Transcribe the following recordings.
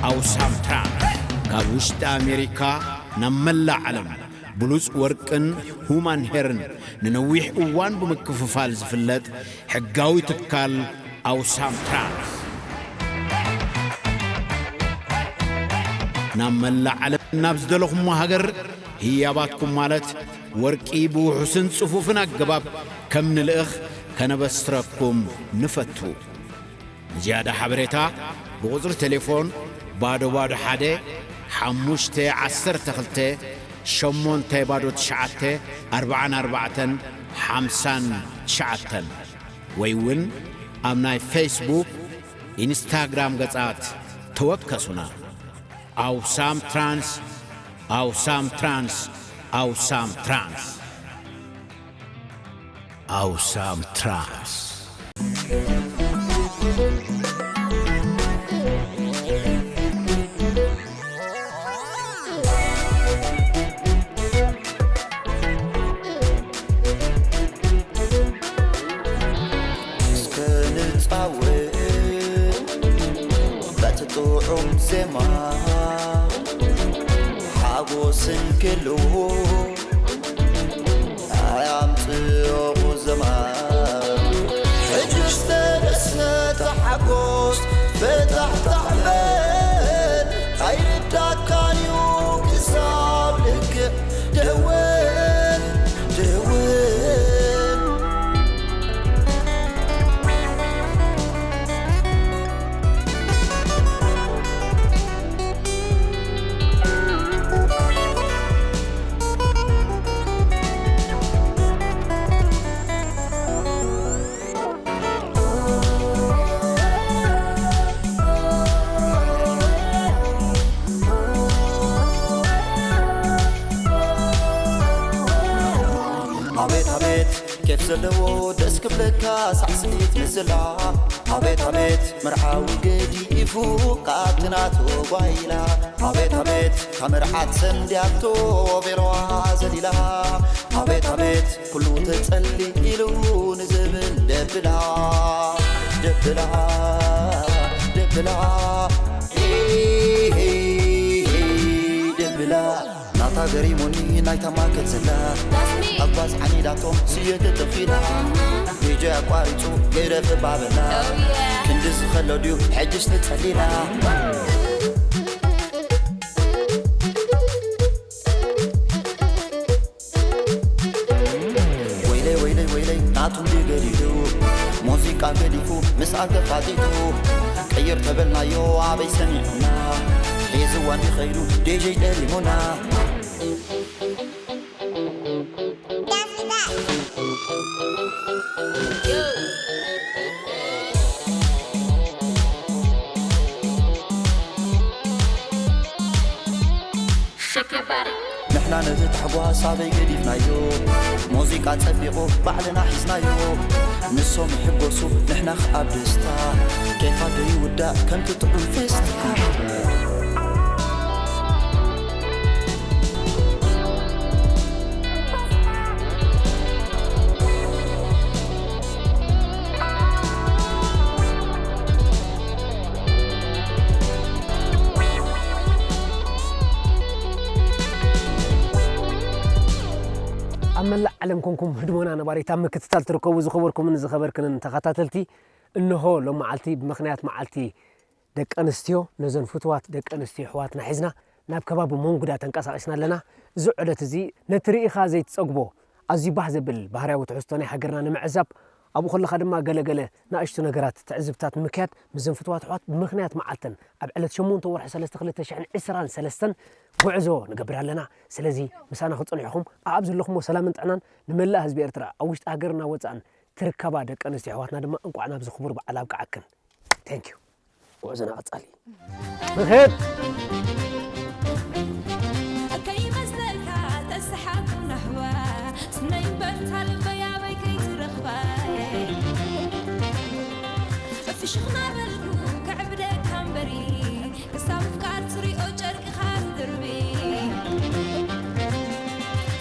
ኣውሳም ትራንስ ካብ ውሽጢ ኣሜሪካ ናብ መላእ ዓለም ብሉጽ ወርቅን ሁማን ሄርን ንነዊሕ እዋን ብምክፍፋል ዝፍለጥ ሕጋዊ ትካል ኣውሳም ትራንስ፣ ናብ መላእ ዓለም ናብ ዝደለኹሞ ሃገር ህያባትኩም ማለት ወርቂ ብውሑስን ጽፉፍን ኣገባብ ከም ንልእኽ ከነበስረኩም ንፈቱ። ንዝያዳ ሓበሬታ ብቁጽሪ ቴሌፎን ባዶ ባዶ ሓደ ሓሙሽተ ዓሰርተ ክልተ ሸሞንተ ባዶ ትሽዓተ ኣርባዓን ኣርባዕተን ሓምሳን ትሽዓተን ወይ እውን ኣብ ናይ ፌስቡክ፣ ኢንስታግራም ገጻት ተወከሱና። ኣውሳም ትራንስ፣ ኣውሳም ትራንስ፣ ኣውሳም ትራንስ። ኣውሳም ትራንስ። እስከ ንጻወት በቲ ጥዑም ዜማ፣ ሓጎስ እንክልዎ ኣያምጽኦ ቁዘማ። ሕጂ ዝተደሰተ ሓጎስ ፍታሕታሕ በል፣ ኣይርዳካን እዩ ክሳብ ልክዕ ደወል፣ ደወል። ኣቤት ኣቤት ኬፍ ዘለዎ ደስ ክብለካ ሳዕስዒት ምስላ። ኣቤት ኣቤት መርዓዊ ገዲፉ ካብቲ ናቱ ጓይላ። ኣቤት ኣቤት ካብ መርዓት ሰንድያቶ ቬሎዋ ዘሊላ። ኣቤት ኣቤት ኩሉ ተጸሊሉ ንዝብል ደብላ፣ ደብላ፣ ደብላ፣ ደብላ። ናታ ገሪሙኒ ናይታ ማከት ዘላ። That's me. ኣብ ባዝ ዓኒዳቶም ስየ ተተኺላ። Mhm. ዲጀ ኣቋሪጹ ገይረ ተባበላ። Oh, yeah. ክንዲ ዝኸሎ ድዩ ሕጅስ ተጸሊላ። ወይለይ ወይለይ ወይለይ ናቱ እንዲ ገዲዱ ሙዚቃ ገዲፉ ምስኣ ተፋጢጡ። ቅይር ተበልናዮ ኣበይ ሰሚዑና ሒዝዋ እንዲ ኸይዱ ዲጀይ ጠሊሙና። Shake your body. ንሕና ነዚ ታሕጓስ ኣበይ ገዲፍናዮ? ሙዚቃ ጸቢቑ ባዕልና ሒዝናዮ። ንሶም ይሕጎሱ ንሕና ኸኣ ብደስታ። ኬፋ ዶ ይውዳእ ከምቲ ጥዑም ፌስታ። ኣብ መላእ ዓለም ኮንኩም ህድሞና ነባሪት ኣብ ምክትታል ትርከቡ ዝኸበርኩምን ዝኸበርክንን ተኸታተልቲ፣ እንሆ ሎም መዓልቲ ብምኽንያት መዓልቲ ደቂ ኣንስትዮ ነዘን ፍቱዋት ደቂ ኣንስትዮ ኣሕዋትና ሒዝና ናብ ከባቢ መንጉዳ ተንቀሳቒስና ኣለና። እዚ ዑደት እዚ ነቲ ርኢኻ ዘይትጸግቦ ኣዝዩ ባህ ዘብል ባህርያዊ ትሕዝቶ ናይ ሃገርና ንምዕዛብ፣ ኣብኡ ከለኻ ድማ ገለ ገለ ንኣሽቱ ነገራት ትዕዝብታት ንምክያድ ምስዘን ፍቱዋት ኣሕዋት ብምኽንያት መዓልተን ኣብ ዕለት ሸሞንተ ወርሒ ሰለስተ ክልተ ሽሕን ዕስራን ሰለስተን ጉዕዞ ንገብር ኣለና። ስለዚ ምሳና ክትጸንሑ ኢኹም። ኣብ ዘለኹሞ ሰላምን ጥዕናን ንመላእ ህዝቢ ኤርትራ ኣብ ውሽጢ ሃገርና ወጻእን ትርከባ ደቂ ኣንስትዮ ኣሕዋትና ድማ እንቋዕ ናብዚ ክቡር በዓል ኣብቅዓክን። Thank you። ጉዕዞና ቀጻሊ ንኽድ። ከይመስለካ ተሰሓቁ ናሕዋ ስነይ በርታ ልበይ ኣበይ ከይትረኽባ ፍሽኽ ናበልኩ ከዕብደካ እምበሪ ክሳብ ምፍቃር ትሪኦ ጨርቅኻ ትድርቢ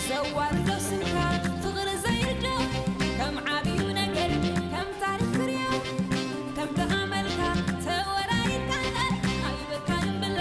ዘዋርዶ ስምካ ፍቕሪ ዘይርዶ ከም ዓብዩ ነገር ከም ታሪኽ ክርዮ ከም ተኣመልካ ተወራሪድካ እምበር ኣይበልካን እምብለ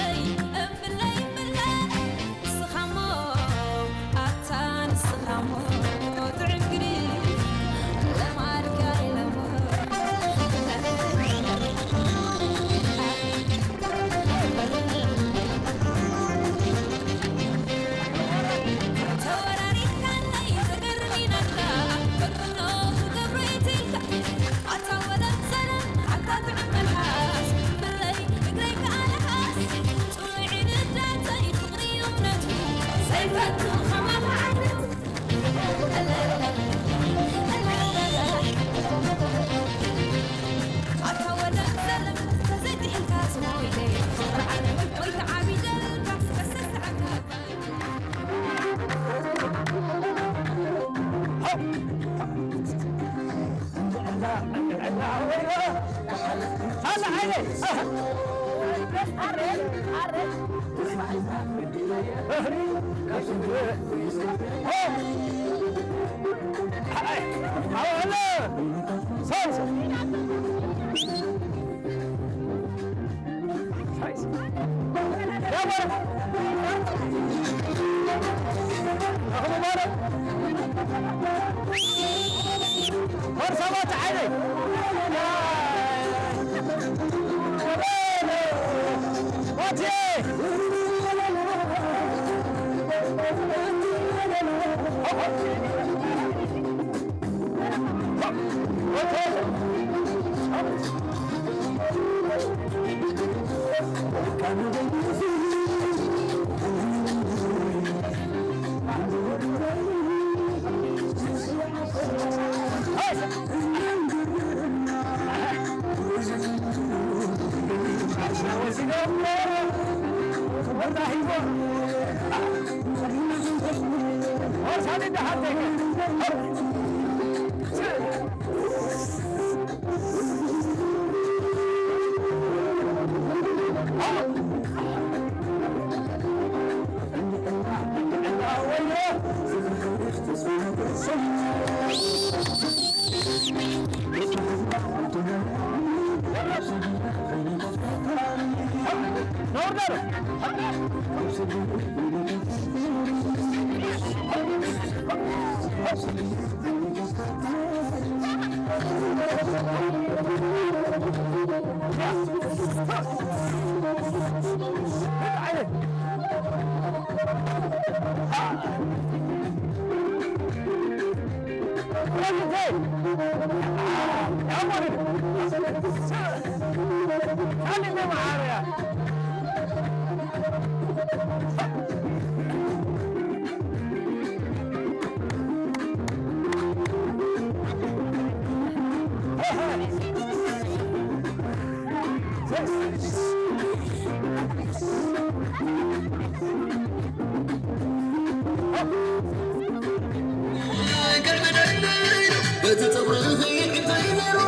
በቲ ጸጉርኺ እንታይ ነይሩ?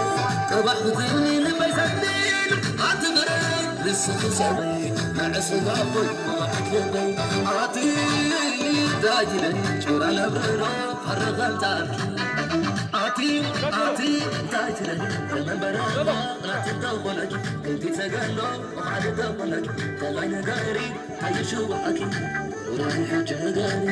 ቀባሕ ክትብሊ ልበይ ሰዲዱ። ኣንቲ በረድ ንስኺ ሰበይ፣ መዕስ ዳቦይ፣ ቆባሕ ልበይ። ኣቲ እንታይ ትደሊ? ጭራ ነብርዶ፣ ፈርኸንታልኪ። ኣቲ፣ ኣቲ እንታይ ትደሊ? ተመንበረ፣ ናቲ ተኾነኪ፣ ክንዲ ተገሎ፣ ሓደ ተኾነኪ፣ ከላይ ነገሪ፣ ታይሽዋኪ፣ ራይ ሕጂ ነገሪ።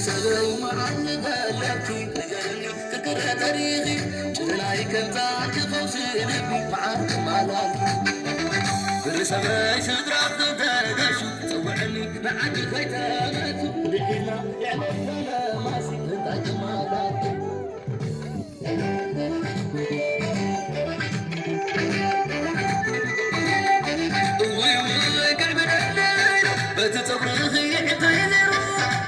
ሰበይ መዓት በለኪ ንገርኒ ፍቅረ ተሪኺ ጭናይ ከምታ ክፈውሲ ልቢ መዓት ማላልኪ ብርሰበይ ስድራ ክተገሹ ጸውዕኒ ንዓዲ ከይተመቱ ድሒና የዕለፈ ለማሲ እንታይ ክማላልኪ እውይ እውይ ቅድሚ ደለይዶ በቲ ጸጉርኺ እንታይ ነይሩ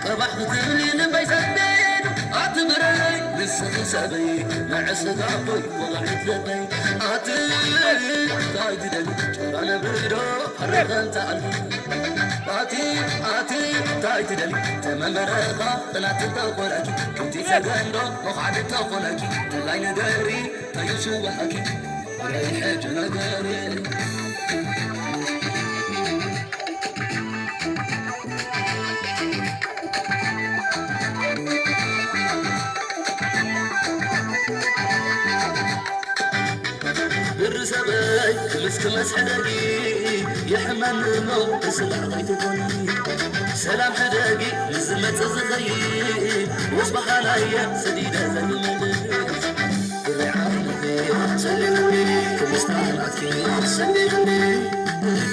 ቀባሕ ክትብሊ ልበይ ሰደይዶ ኣቲ ብረይ ንስኺ ሰበይ ንዕስኻ ኣቦይ ወቕዒት ልበይ ኣቲ እንታይ ትደሊ ጭራ ነብርዶ ኣረኸንታ ኣልኪ ኣቲ ኣቲ እንታይ ትደሊ ተመንበረኻ ጥላት እንተኾነኪ ከምቲ ሰገንዶ መዃዕዲ እንተኾነኪ ጥላይ ንገሪ ተይሽዋሃኪ ረይ ሕጂ ነገሪ ብሪ ሰበይ ክምስ ክመስ ሕደጊ የሕመኒ እሞ እስላዕ ከይትኾኒ ሰላም ሕደጊ ንዝመጽእ ዝኸይድ ወስባኻናየ ሰዲደ ዘግመልስ ብሪ ዓይንኺ ሰሊሉኒ ክምስታ ናትኪ ሰሊሉኒ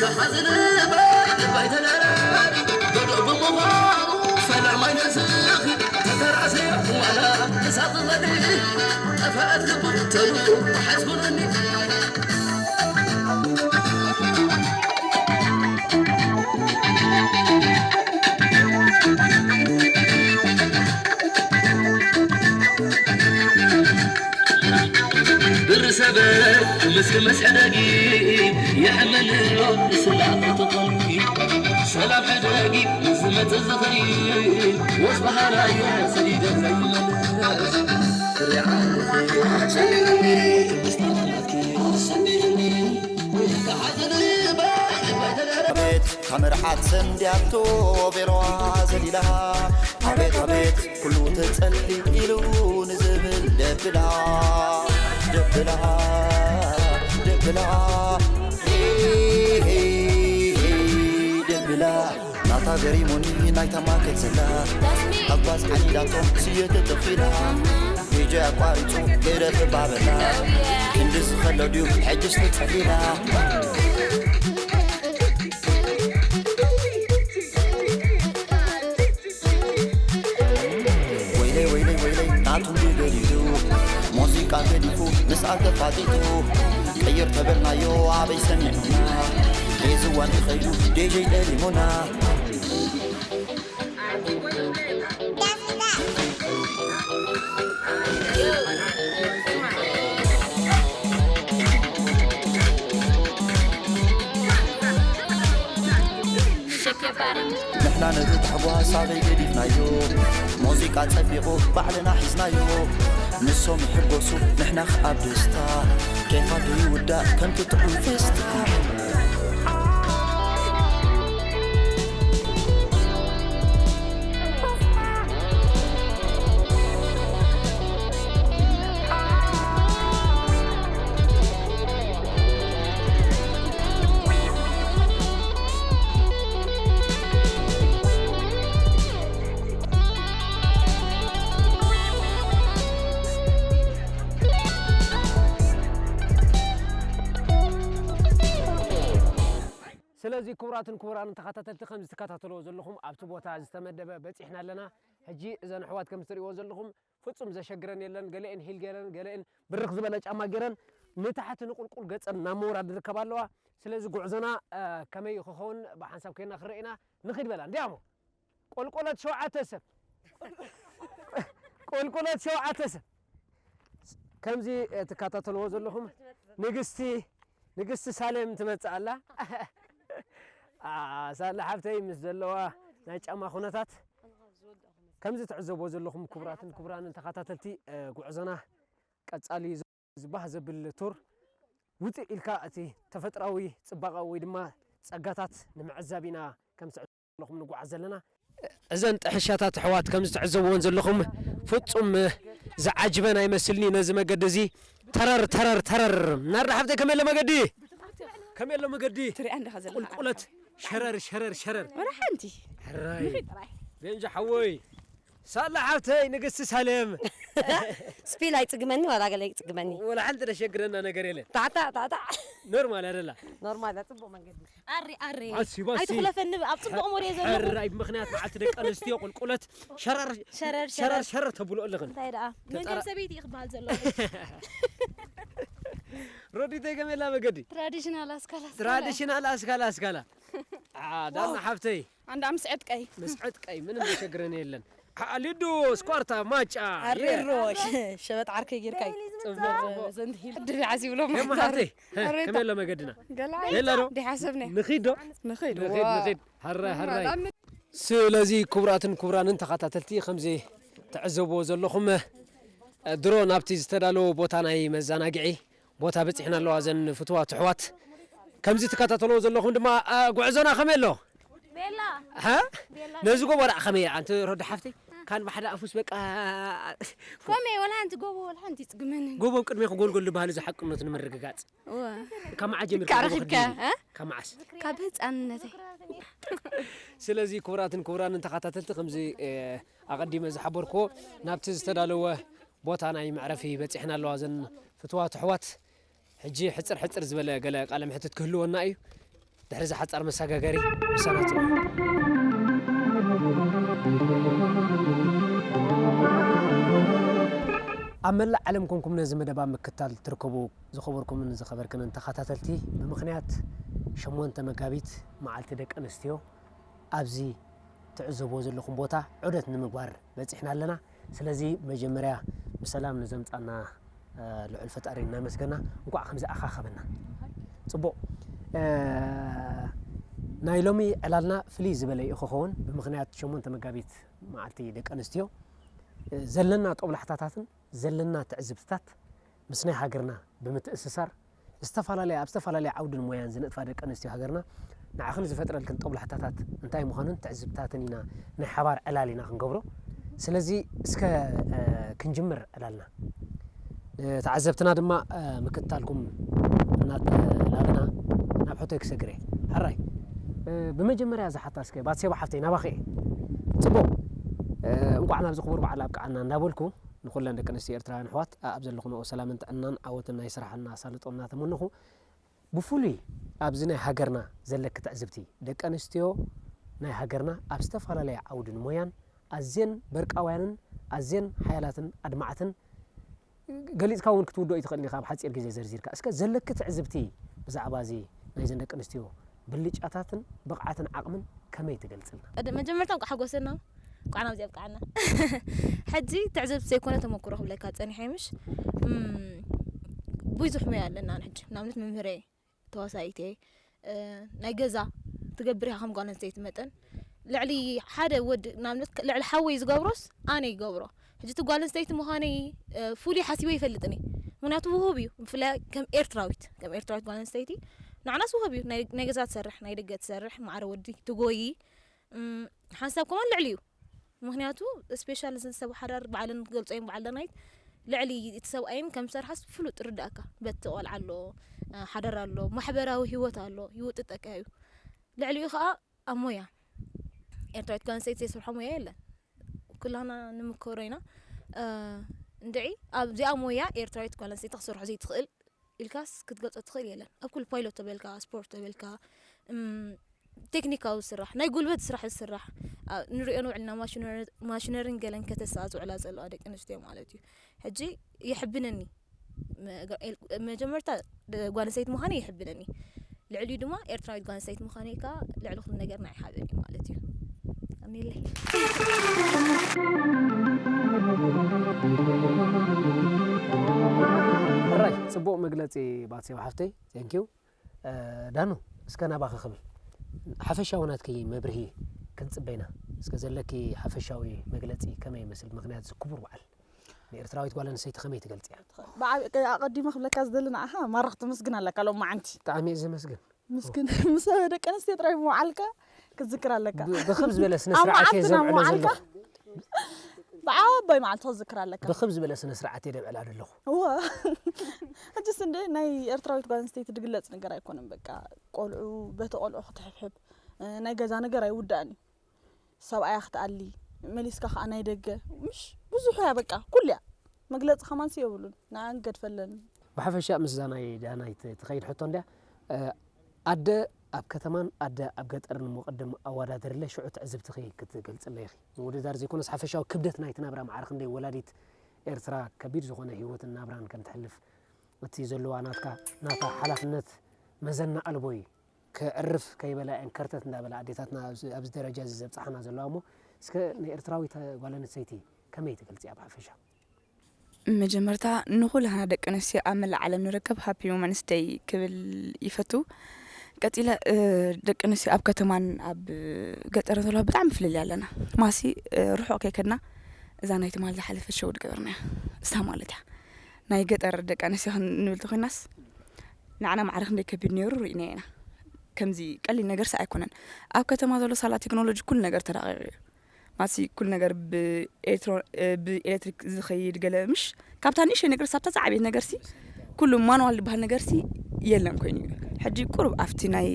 ከሓዝን ባይ ልባይ ተደራሪ በዶ ብምዃኑ ፈለማይ ነስኺ ተተራእሲ ዋላ ተሳቕቐኒ ጠፋኣት ልቡ ተሉ ተሓዝኩልኒ ብርሰ ምስኪ መስሐደጊ የሐመን ስላ ተጠቀሚ ሰላም ሕደጊ ዝመጽእ ዝኸይድ ወስ በሃላየ ሰዲደ ዘይመለስ ሪዓልኺ ሰሚርኒ ምስታናትኪ ሰሚርኒ ቤት ከመርዓት ሰንዲያቶ ቤሎዋ ዘሊላ ኣቤት ኣቤት ኩሉ ተጸሊ ኢሉ ንዝብል ደብላ ደብላ ደብላ ደብላ ናታ ገሪሙኒ ናይታ ማከት ዘላ ኣባስ ዓኒዳቶ ስየ ተጠፊላ ዲጀ ኣቋሪጹ ገደፍ ባበላ ክንዲ ዝኸሎ ድዩ ሕጅስ ተጸሊላ ወይለይ ወይለይ ወይለይ ናቱ ገዲዱ ሙዚቃ ገዲፉ ምስኣ ተፋጢጡ ቅይር ተበልናዮ ኣበይ ሰሚዑና ሒዝዋ እንተኸይዱ ዲጀይ ጠሊሙና ንሕና ነቲ ታሕጓስ ኣበይ ገዲፍናዮ ሙዚቃ ጸቢቑ ባዕልና ሒዝናዮ ንሶም ይሕጎሱ ንሕና ኸኣ ብደስታ ኬፋ ዶ ይውዳእ ከምቲ ጥዑም ፌስታ ስለዚ ክቡራትን ክቡራንን ተኸታተልቲ ከም ዝትከታተልዎ ዘለኹም ኣብቲ ቦታ ዝተመደበ በፂሕና ኣለና። ሕጂ እዘን ኣሕዋት ከም እትሪእዎ ዘለኹም ፍፁም ዘሸግረን የለን። ገለኤን ሂል ገይረን፣ ገለኤን ብርኽ ዝበለ ጫማ ገይረን ንታሕቲ ንቁልቁል ገፀን ናብ ምውራድ ዝርከባ ኣለዋ። ስለዚ ጉዕዞና ከመይ ክኸውን ብሓንሳብ ኮይና ክረኢና ንኺድ በላ እንዲያሞ። ቆልቆለት ሸውዓተ ሰብ ቆልቆለት ሸውዓተ ሰብ ከምዚ ትከታተልዎ ዘለኹም ንግስቲ ንግስቲ ሳሌም ትመጽእ ኣላ። ሳላ ሓብተይ ምስ ዘለዋ ናይ ጫማ ኩነታት ከምዚ ትዕዘብዎ ዘለኹም ክቡራትን ክቡራንን ተኸታተልቲ ጉዕዞና ቀጻሊ እዩ። ዝባህ ዘብል ቱር ውፅእ ኢልካ እቲ ተፈጥራዊ ፅባቐ ወይ ድማ ፀጋታት ንምዕዛብ ኢና ከም ትዕዘቡ ዘለኹም ንጓዓዝ ዘለና። እዘን ጥሕሻታት ኣሕዋት ከም ዝትዕዘብዎን ዘለኹም ፍፁም ዝዓጅበን ኣይመስልኒ ነዚ መገዲ እዚ ተረር ተረር ተረር ናርዳ ሓብተይ ከመይ ኣሎ መገዲ ከመይ ኣሎ መገዲ ትሪኣ እንዲኻ ዘለኻ ቁልቁለት ሸረር ሸረር ሸረር ወላ ሓንቲ ሕራይ ንኺድ ጥራይ ቤንጃ ሓወይ ሳላ ሓብተይ ንግስቲ ሳሌም ስፒል ኣይጽግመኒ ዋላ ገለ ይጽግመኒ ወላ ሓንቲ ደሸግረና ነገር የለን ታዕታዕ ታዕታዕ ኖርማል ኣደላ ኖርማል ጽቡቅ መንገዲ ኣሪ ኣሪ ባሲ ባሲ ኣይትኽለፈኒ ኣብ ጽቡቅ ሞር እየ ዘለኹ ኣራይ ብምኽንያት መዓልቲ ደቂ ኣንስትዮ ቁልቁለት ሸረር ሸረር ሸረር ሸረር ሸረር ተብሎ ኣለኽን እንታይ ደኣ መንገዲ ሰበይቲ ይኽበሃል ዘሎ ሮዲተይ ከመላ መገዲ ትራዲሽናል ኣስካላ ትራዲሽናል ኣስካላ ኣስካላ ዳና ሓብተይ ኣንዳ ምስ ዕጥቀይ ምስ ዕጥቀይ ምንም ዘሸግረን የለን ኣሊዶ ስኳርታ ማጫ ኣሪሮ ሸበጥ ዓርከይ ጌርካይ ጽቡቕ ጽቡቕ ዘንድ ሂል ድቢ ዓዚ ብሎ ማታሪ ከመይ ኣሎ መገድና የላ ዶ ዲሓሰብኒ ንኺድ ዶ ንኺድ ንኺድ ንኺድ ሃራይ ሃራይ ስለዚ ክቡራትን ክቡራንን ተኸታተልቲ ከምዚ ትዕዘብዎ ዘለኹም ድሮ ናብቲ ዝተዳለወ ቦታ ናይ መዘናግዒ ቦታ በጺሕና ኣለዋ እዘን ፍትዋት ኣሕዋት። ከምዚ ትከታተልዎ ዘለኹም ድማ ጉዕዞና ከመይ ኣሎ? ቤላ። ሃ? ነዚ ጎቦ ደኣ ከመይ እያ ኣንቲ ሮዲ ሓፍተይ? ካን ብሓደ ኣፉስ በቃ ከመይ ወላ ሓንቲ ጎቦ ወላ ሓንቲ ይጽግመኒ። ጎቦ ቅድሜ ክጎልጎል ዝበሃል እዚ ሓቅነቱ ንምርግጋጽ። እወ። ካብ መዓስ ጀሚርካ ጎቦ ክትድይቢ? ካብ መዓስ? ካብ ህጻንነተይ። ስለዚ ክቡራትን ክቡራንን ተኸታተልቲ ከምዚ ኣቐዲመ ዝሓበርክዎ ናብቲ ዝተዳለወ ቦታ ናይ መዕረፊ በጺሕና ኣለዋ እዘን ፍትዋት ኣሕዋት። ሕጂ ሕጽር ሕጽር ዝበለ ገለ ቃለ መሕትት ክህልወና እዩ። ድሕሪ እዚ ሓጻር መሰጋገሪ ምሳና ጽንሑ። ኣብ መላእ ዓለም ኮንኩም ነዚ መደብ ኣብ ምክታል ትርከቡ ዝኸበርኩምን ዝኸበርክንን ተኸታተልቲ ብምኽንያት ሸሞንተ መጋቢት መዓልቲ ደቂ ኣንስትዮ ኣብዚ ትዕዘብዎ ዘለኹም ቦታ ዑደት ንምግባር በጺሕና ኣለና። ስለዚ መጀመርያ ብሰላም ንዘምጻና ልዑል ፈጣሪ እናመስገና እንኳዕ ከምዚ ኣኻኸበና። ጽቡቕ። ናይ ሎሚ ዕላልና ፍልይ ዝበለ እዩ ክኸውን ብምኽንያት ሸሞንተ መጋቢት መዓልቲ ደቂ ኣንስትዮ ዘለና ጦብላሕታታትን ዘለና ትዕዝብትታት ምስ ናይ ሃገርና ብምትእስሳር ዝተፈላለያ ኣብ ዝተፈላለያ ዓውድን ሞያን ዝነጥፋ ደቂ ኣንስትዮ ሃገርና ንዓኽን ዝፈጥረልክን ጦብላሕታታት እንታይ ምዃኑን ትዕዝብታትን ኢና ናይ ሓባር ዕላል ኢና ክንገብሮ። ስለዚ እስከ ክንጅምር ዕላልና። ተዓዘብትና ድማ ምክትታልኩም እናተላበና ናብ ሕቶይ ክሰግር እየ። ሕራይ፣ ብመጀመርያ ዝሓታ እስከ ባትሴባ ሓፍተይ ናባኺ እየ። ጽቡቕ፣ እንቋዕ ናብዚ ክቡር በዓል ኣብቅዓና እንዳበልኩ ንኹለን ደቂ ኣንስትዮ ኤርትራውያን ኣሕዋት ኣብ ዘለኹንኦ ሰላምን ጥዕናን ዓወትን ናይ ስራሕና ኣሳልጦ እናተመነኹ ብፍሉይ ኣብዚ ናይ ሃገርና ዘለኪ ትዕዝብቲ ደቂ ኣንስትዮ ናይ ሃገርና ኣብ ዝተፈላለየ ዓውድን ሞያን ኣዝየን በርቃውያንን ኣዝየን ሓያላትን ኣድማዕትን ገሊጽካ እውን ክትውድኦ ኣይትኽእልን ኢኻ ኣብ ሓጺር ግዜ ዘርዚርካ። እስከ ዘለኪ ትዕዝብቲ ብዛዕባ እዚ ናይዘን ደቂ ኣንስትዮ ብልጫታትን ብቕዓትን ዓቕምን ከመይ ትገልጽልና? መጀመርታ እንኳዕ ሓጎሰና እንኳዕ ናብዚ ኣብቅዓና። ሕጂ ትዕዝብቲ ዘይኮነ ተመክሮ ክብለካ ጸኒሐ ምሽ ብዙሕ ሞያ ኣለና ሕጂ ንኣብነት መምህረ ተዋሳኢት እየ ናይ ገዛ ትገብር ኢኻ ከም ጓል ኣንስተይቲ መጠን ልዕሊ ሓደ ወድ ንኣብነት ልዕሊ ሓወይ ዝገብሮስ ኣነ ይገብሮ ሕጂ እቲ ጓል ኣንስተይቲ ምዃነይ ፍሉይ ሓሲበ ይፈልጥን እየ ምክንያቱ ውሁብ እዩ ብፍላይ ከም ኤርትራዊት ከም ኤርትራዊት ጓል ኣንስተይቲ ንዓናስ ውሁብ እዩ ናይ ገዛ ትሰርሕ ናይ ደገ ትሰርሕ ማዕረ ወዲ ትጎይ ሓንሳብ ከማን ልዕሊ እዩ ምኽንያቱ ስፔሻል እዘን ሰብ ሓዳር ባዕለን ክገልጾ እየን በዓል ዳናይት ልዕሊ እቲ ሰብኣየን ከም ዝሰርሓስ ፍሉጥ ርዳእካ በቲ ቆልዓ ኣሎ ሓዳር ኣሎ ማሕበራዊ ህይወት ኣሎ ይውጥጠካ እዩ ልዕሊኡ ከዓ ኣብ ሞያ ኤርትራዊት ጓል ኣንስተይቲ ዘይሰርሖ ሞያ የለን ኩላና ንምከሮ ኢና እንድዒ ኣብዚኣ ሞያ ኤርትራዊት ጓል ኣንስተይቲ ክሰርሖ ዘይትኽእል ኢልካስ ክትገልጾ ትኽእል የለን ኣብ ኩሉ ፓይሎት ተበልካ ስፖርት ተበልካ ቴክኒካዊ ስራሕ ናይ ጉልበት ስራሕ ዝስራሕ ንሪኦ ንውዕልና ማሽነርን ገለን ከተሰኣ ዝውዕላ ዘለዋ ደቂ ኣንስትዮ ማለት እዩ ሕጂ ይሕብነኒ መጀመርታ ጓል ኣንስተይቲ ምዃነ ይሕብነኒ ልዕሊኡ ድማ ኤርትራዊት ጓል ኣንስተይቲ ምዃነይ ከዓ ልዕሊ ኩሉ ነገር ናይ ሓበን እዩ ማለት እዩ ኣሜለይ ሕራይ ጽቡቕ መግለፂ ባትሴባ ሓፍተይ thank you ዳኑ እስከ ናባኺ ክብል ሓፈሻዊ ናትኪ መብርሂ ክንፅበ ኢና እስከ ዘለኪ ሓፈሻዊ መግለፂ ከመይ ይመስል ብምኽንያት እዚ ክቡር በዓል ንኤርትራዊት ጓል ኣንስተይቲ ከመይ ትገልፅያ ኣቐዲመ ክብለካ ዝደሊ ንዓኻ ማራ ክተመስግን ኣለካ ሎም መዓንቲ ብጣዕሚ እየ ዘመስግን ምስግን ምስ ደቂ ኣንስትዮ ጥራይ ምውዓልካ ክትዝክር ኣለካ ብኽብ ዝበለ ስነ ስርዓት እየ ዘብዕሎ ዘለኹ ብዓባይ መዓልቲ ክዝክር ኣለካ ብኽብ ዝበለ ስነ ስርዓት እየ ደብዕላ ዘለኹ እወ ሕጅስ እንደ ናይ ኤርትራዊት ጓል ኣንስተይቲ ድግለጽ ነገር ኣይኮነን በቃ ቆልዑ በቲ ቆልዑ ክትሕብሕብ ናይ ገዛ ነገር ኣይውዳእን እዩ ሰብኣያ ክትኣሊ መሊስካ ከዓ ናይ ደገ ምሽ ብዙሑ እያ በቃ ኩሉ እያ መግለፂ ከማንሲ የብሉን ንኣን ገድፈለን ብሓፈሻ ምስዛ ናይ ዳናይት ትኸይድ ሕቶ እንድያ ኣደ ኣብ ከተማን ኣደ ኣብ ገጠርን እሞ ቅድም ኣወዳድርለ ሽዑ ትዕዝብትኺ ክትገልፅለ ኢኺ ምውድዳር ዘይኮነስ ሓፈሻዊ ክብደት ናይቲ ናብራ ማዕረ ክንደይ ወላዲት ኤርትራ ከቢድ ዝኾነ ህይወትን ናብራን ከም ትሕልፍ እቲ ዘለዋ ናትካ ናታ ሓላፍነት መዘና ኣልቦ እዩ ከዕርፍ ከይበላ እየን ከርተት እንዳበላ ኣዴታትና ኣብዚ ደረጃ እዚ ዘብፅሓና ዘለዋ እሞ እስከ ንኤርትራዊት ጓል ኣንስተይቲ ከመይ ትገልፅያ ብሓፈሻ መጀመርታ ንኹላህና ደቂ ኣንስትዮ ኣብ መላእ ዓለም ንርከብ ሃፒ ውመንስ ደይ ክብል ይፈቱ። ቀጺለ ደቂ ኣንስትዮ ኣብ ከተማን ኣብ ገጠርን ዘለዋ ብጣዕሚ ፍልልይ ኣለና። ማሲ ርሑቕ ከይከድና እዛ ናይ ትማል ዝሓለፈት ሸው ዝገበርናያ እሳ ማለት እያ። ናይ ገጠር ደቂ ኣንስትዮ ክንብል ተኾይናስ ንዓና ማዕረ ክንደይ ከቢድ ነይሩ ርኢናዮ ኢና። ከምዚ ቀሊል ነገርሲ ኣይኮነን። ኣብ ከተማ ዘሎ ሳላ ቴክኖሎጂ ኩሉ ነገር ተራቒቑ እዩ። ማሲ ኩሉ ነገር ብኤሌክትሪክ ዝኸይድ ገለ ምሽ ካብታ ንእሽተይ ነገር ሳብታ ዝዓበየት ነገርሲ ኩሉ ማንዋል ዝበሃል ነገርሲ የለን ኮይኑ እዩ ሕጂ ቁሩብ ኣብቲ ናይ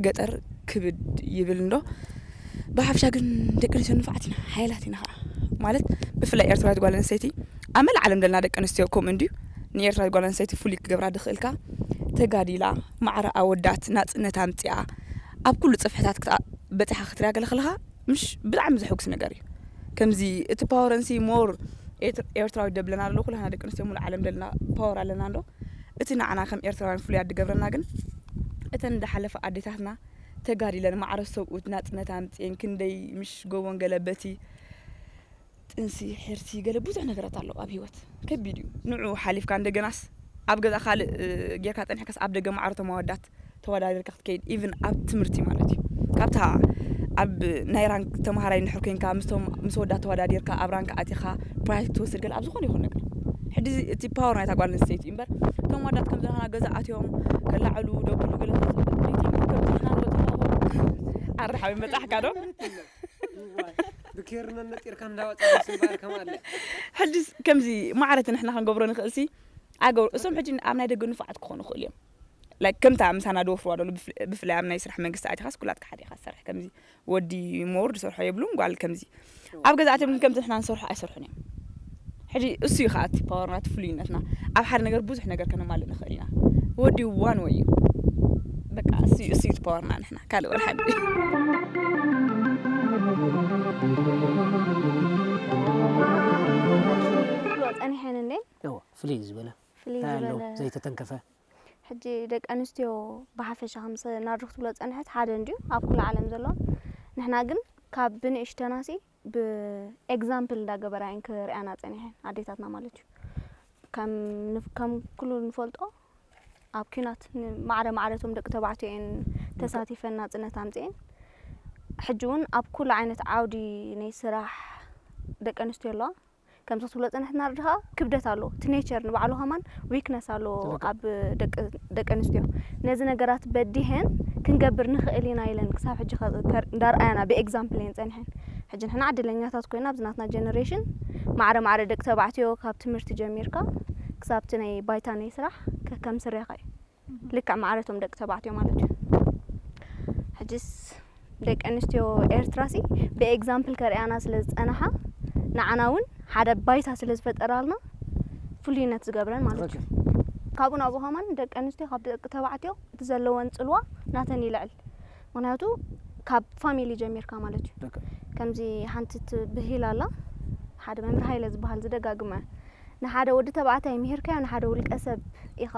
ገጠር ክብድ ይብል እንዶ ብሓፍሻ ግን ደቂ ኣንስትዮ ንፋዓት ኢና ሓያላት ኢና ከዓ ማለት ብፍላይ ኤርትራዊት ጓል ኣንስተይቲ ኣብ መላእ ዓለም ዘለና ደቂ ኣንስትዮ ከምኡ እንድዩ ንኤርትራዊት ጓል ኣንስተይቲ ፍሉይ ክገብራ ዝኽእልካ ተጋዲላ ማዕረ ኣወዳት ናፅነት ኣምፅኣ ኣብ ኩሉ ፅፍሕታት በፂሓ ክትሪያ ገለ ከለኻ ምሽ ብጣዕሚ ዘሐጉስ ነገር እዩ ከምዚ እቲ ፓወረንሲ ሞር ኤርትራዊ ደብለና ኣሎ ኩላና ደቂ ኣንስትዮ ሙሉ ዓለም ደልና ፓወር ኣለና እንዶ እቲ ንዓና ከም ኤርትራውያን ፍሉያት ድገብረና ግን እተን እንዳሓለፈ ኣዴታትና ተጋዲለን ማዕረ ሰብኡት ናፅነት ኣምፅኤን ክንደይ ምሽ ጎቦን ገለ በቲ ጥንሲ፣ ሕርሲ፣ ገለ ብዙሕ ነገራት ኣለዉ ኣብ ህይወት። ከቢድ እዩ። ንዑ ሓሊፍካ እንደገናስ ኣብ ገዛ ካልእ፣ እ፣ ጌርካ ጸኒሕካስ ኣብ ደገ ማዕረ እቶም ኣወዳት ተወዳዲርካ ክትከይድ፣ ኢቭን ኣብ ትምህርቲ ማለት እዩ። ካብታ ኣብ ናይ ራንክ ተምሃራይ እንድሕር ኮይንካ ምስቶም፣ ምስ ወዳት ተወዳዲርካ ኣብ ራንክ ኣቲኻ ፕራይዝ ክትወስድ ገለ ኣብ ዝኾነ ይኹን ነገር። ሕጂ እዚ እቲ ፓወር ናይታ ጓል ኣንስተይቲ እዩ እምበር፣ እቶም ወዳት ከምዚ ናህና ገዛ ኣትዮም ከላዕሉ፣ ደብሉ ገለ ከምዚ ናህና ንወጽእ ኣርሓዊ መጻሕካ ዶ? ብኬርና ነጢርካ እንዳወጻእካ ስምባር ከም ኣለ። ሕጂስ ከምዚ ማዕረ እቲ ንሕና ክንገብሮ ንኽእልሲ ኣገብሩ። እሶም ሕጂ ኣብ ናይ ደገ ንፉዓት ክኾኑ ይኽእሉ እዮም። ላይክ ከምታ ምሳና ዝወፍርዋ ደሎ ብፍል-፣ ብፍላይ ኣብ ናይ ስራሕ መንግስቲ ኣቲኻስ ኩላትካ ሓደ ኢኻ ትሰርሕ። ከምዚ ወዲ ሞር ዝሰርሖ የብሉን፣ ጓል ከምዚ። ኣብ ገዛ ኣትዮም ግን ከምቲ ንሕና ንሰርሖ ኣይሰርሑን እዮም። ሕጂ እሱ እዩ ኸኣ እቲ ፓወርና፣ እቲ ፍሉይነትና። ኣብ ሓደ ነገር ብዙሕ ነገር ከነማልእ ንኽእል ኢና። ወዲ ዋን ወይ እዩ። በቃ እሱ እዩ፣ እሱ እዩ እቲ ፓወርና ንሕና። ካልእ ወላ ሓንቲ። ጸኒሐን እንዴ? እዎ፣ ፍልይ ዝበለ ፍልይ እንታይ ኣሎ ዝበለ ዘይተተንከፈ? ሕጂ ደቂ ኣንስትዮ ብሓፈሻ ከምሰ ናርዶ ክትብሎ ዝጸንሐት ሓደ እንድዩ ኣብ ኩሉ ዓለም ዘሎ። ንሕና ግን ካብ ብንእሽተናሲ ብኤግዛምፕል እንዳገበራ እየን ክርእያና ጸኒሐን ኣዴታትና ማለት እዩ። ከም ንፍ-፣ ከም ኩሉ ንፈልጦ ኣብ ኲናት ን-፣ ማዕረ ማዕረ እቶም ደቂ ተባዕትዮ እየን ተሳቲፈን ናጽነት ኣምጽኤን። ሕጂ እውን ኣብ ኩሉ ዓይነት ዓውዲ ናይ ስራሕ ደቂ ኣንስትዮ ኣለዋ። ከምዚ ክትብሎ ጸንሕትና ርድኻ ክብደት ኣለዎ። እቲ ኔቸር ንባዕሉ ከማን ዊክነስ ኣለዎ ትክክል። ኣብ ደቂ ደቂ ኣንስትዮ። ነዚ ነገራት በዲሀን ክንገብር ንኽእል ኢና ኢለን ክሳብ ሕጂ ከ-፣ ከር-፣ እንዳርኣያና ብኤግዛምፕል እየን ጸኒሐን። ሕጂ ንሕና ዕድለኛታት ኮይና ኣብዚ ናትና ጀነሬሽን ማዕረ ማዕረ ደቂ ተባዕትዮ ካብ ትምህርቲ ጀሚርካ ክሳብ እቲ ናይ ባይታ ናይ ስራሕ ከከም ስርያኻ እዩ። ልክዕ ማዕረቶም ደቂ ተባዕትዮ ማለት እዩ። ሕጅስ ደቂ ኣንስትዮ ኤርትራሲ ብኤግዛምፕል ከርእያና ስለ ዝጸናሓ ንዓና እውን ሓደ ባይታ ስለ ዝፈጠራልና ፍሉይነት ዝገብረን ማለት እዩ። ትኽክል። ካብኡ ናብኡ ከማን ደቂ ኣንስትዮ ካብ ደቂ ተባዕትዮ እቲ ዘለወን ጽልዋ ናተን ይልዕል። ምክንያቱ ካብ ፋሚሊ ጀሚርካ ማለት እዩ። ትኽክል። ከምዚ ሓንቲ ትብሂል ኣላ፣ ሓደ መምህር ሃይለ ዝበሃል ዝደጋግመ፣ ንሓደ ወዲ ተባዕታይ ምሂርካዮ ንሓደ ውልቀ ሰብ ኢኻ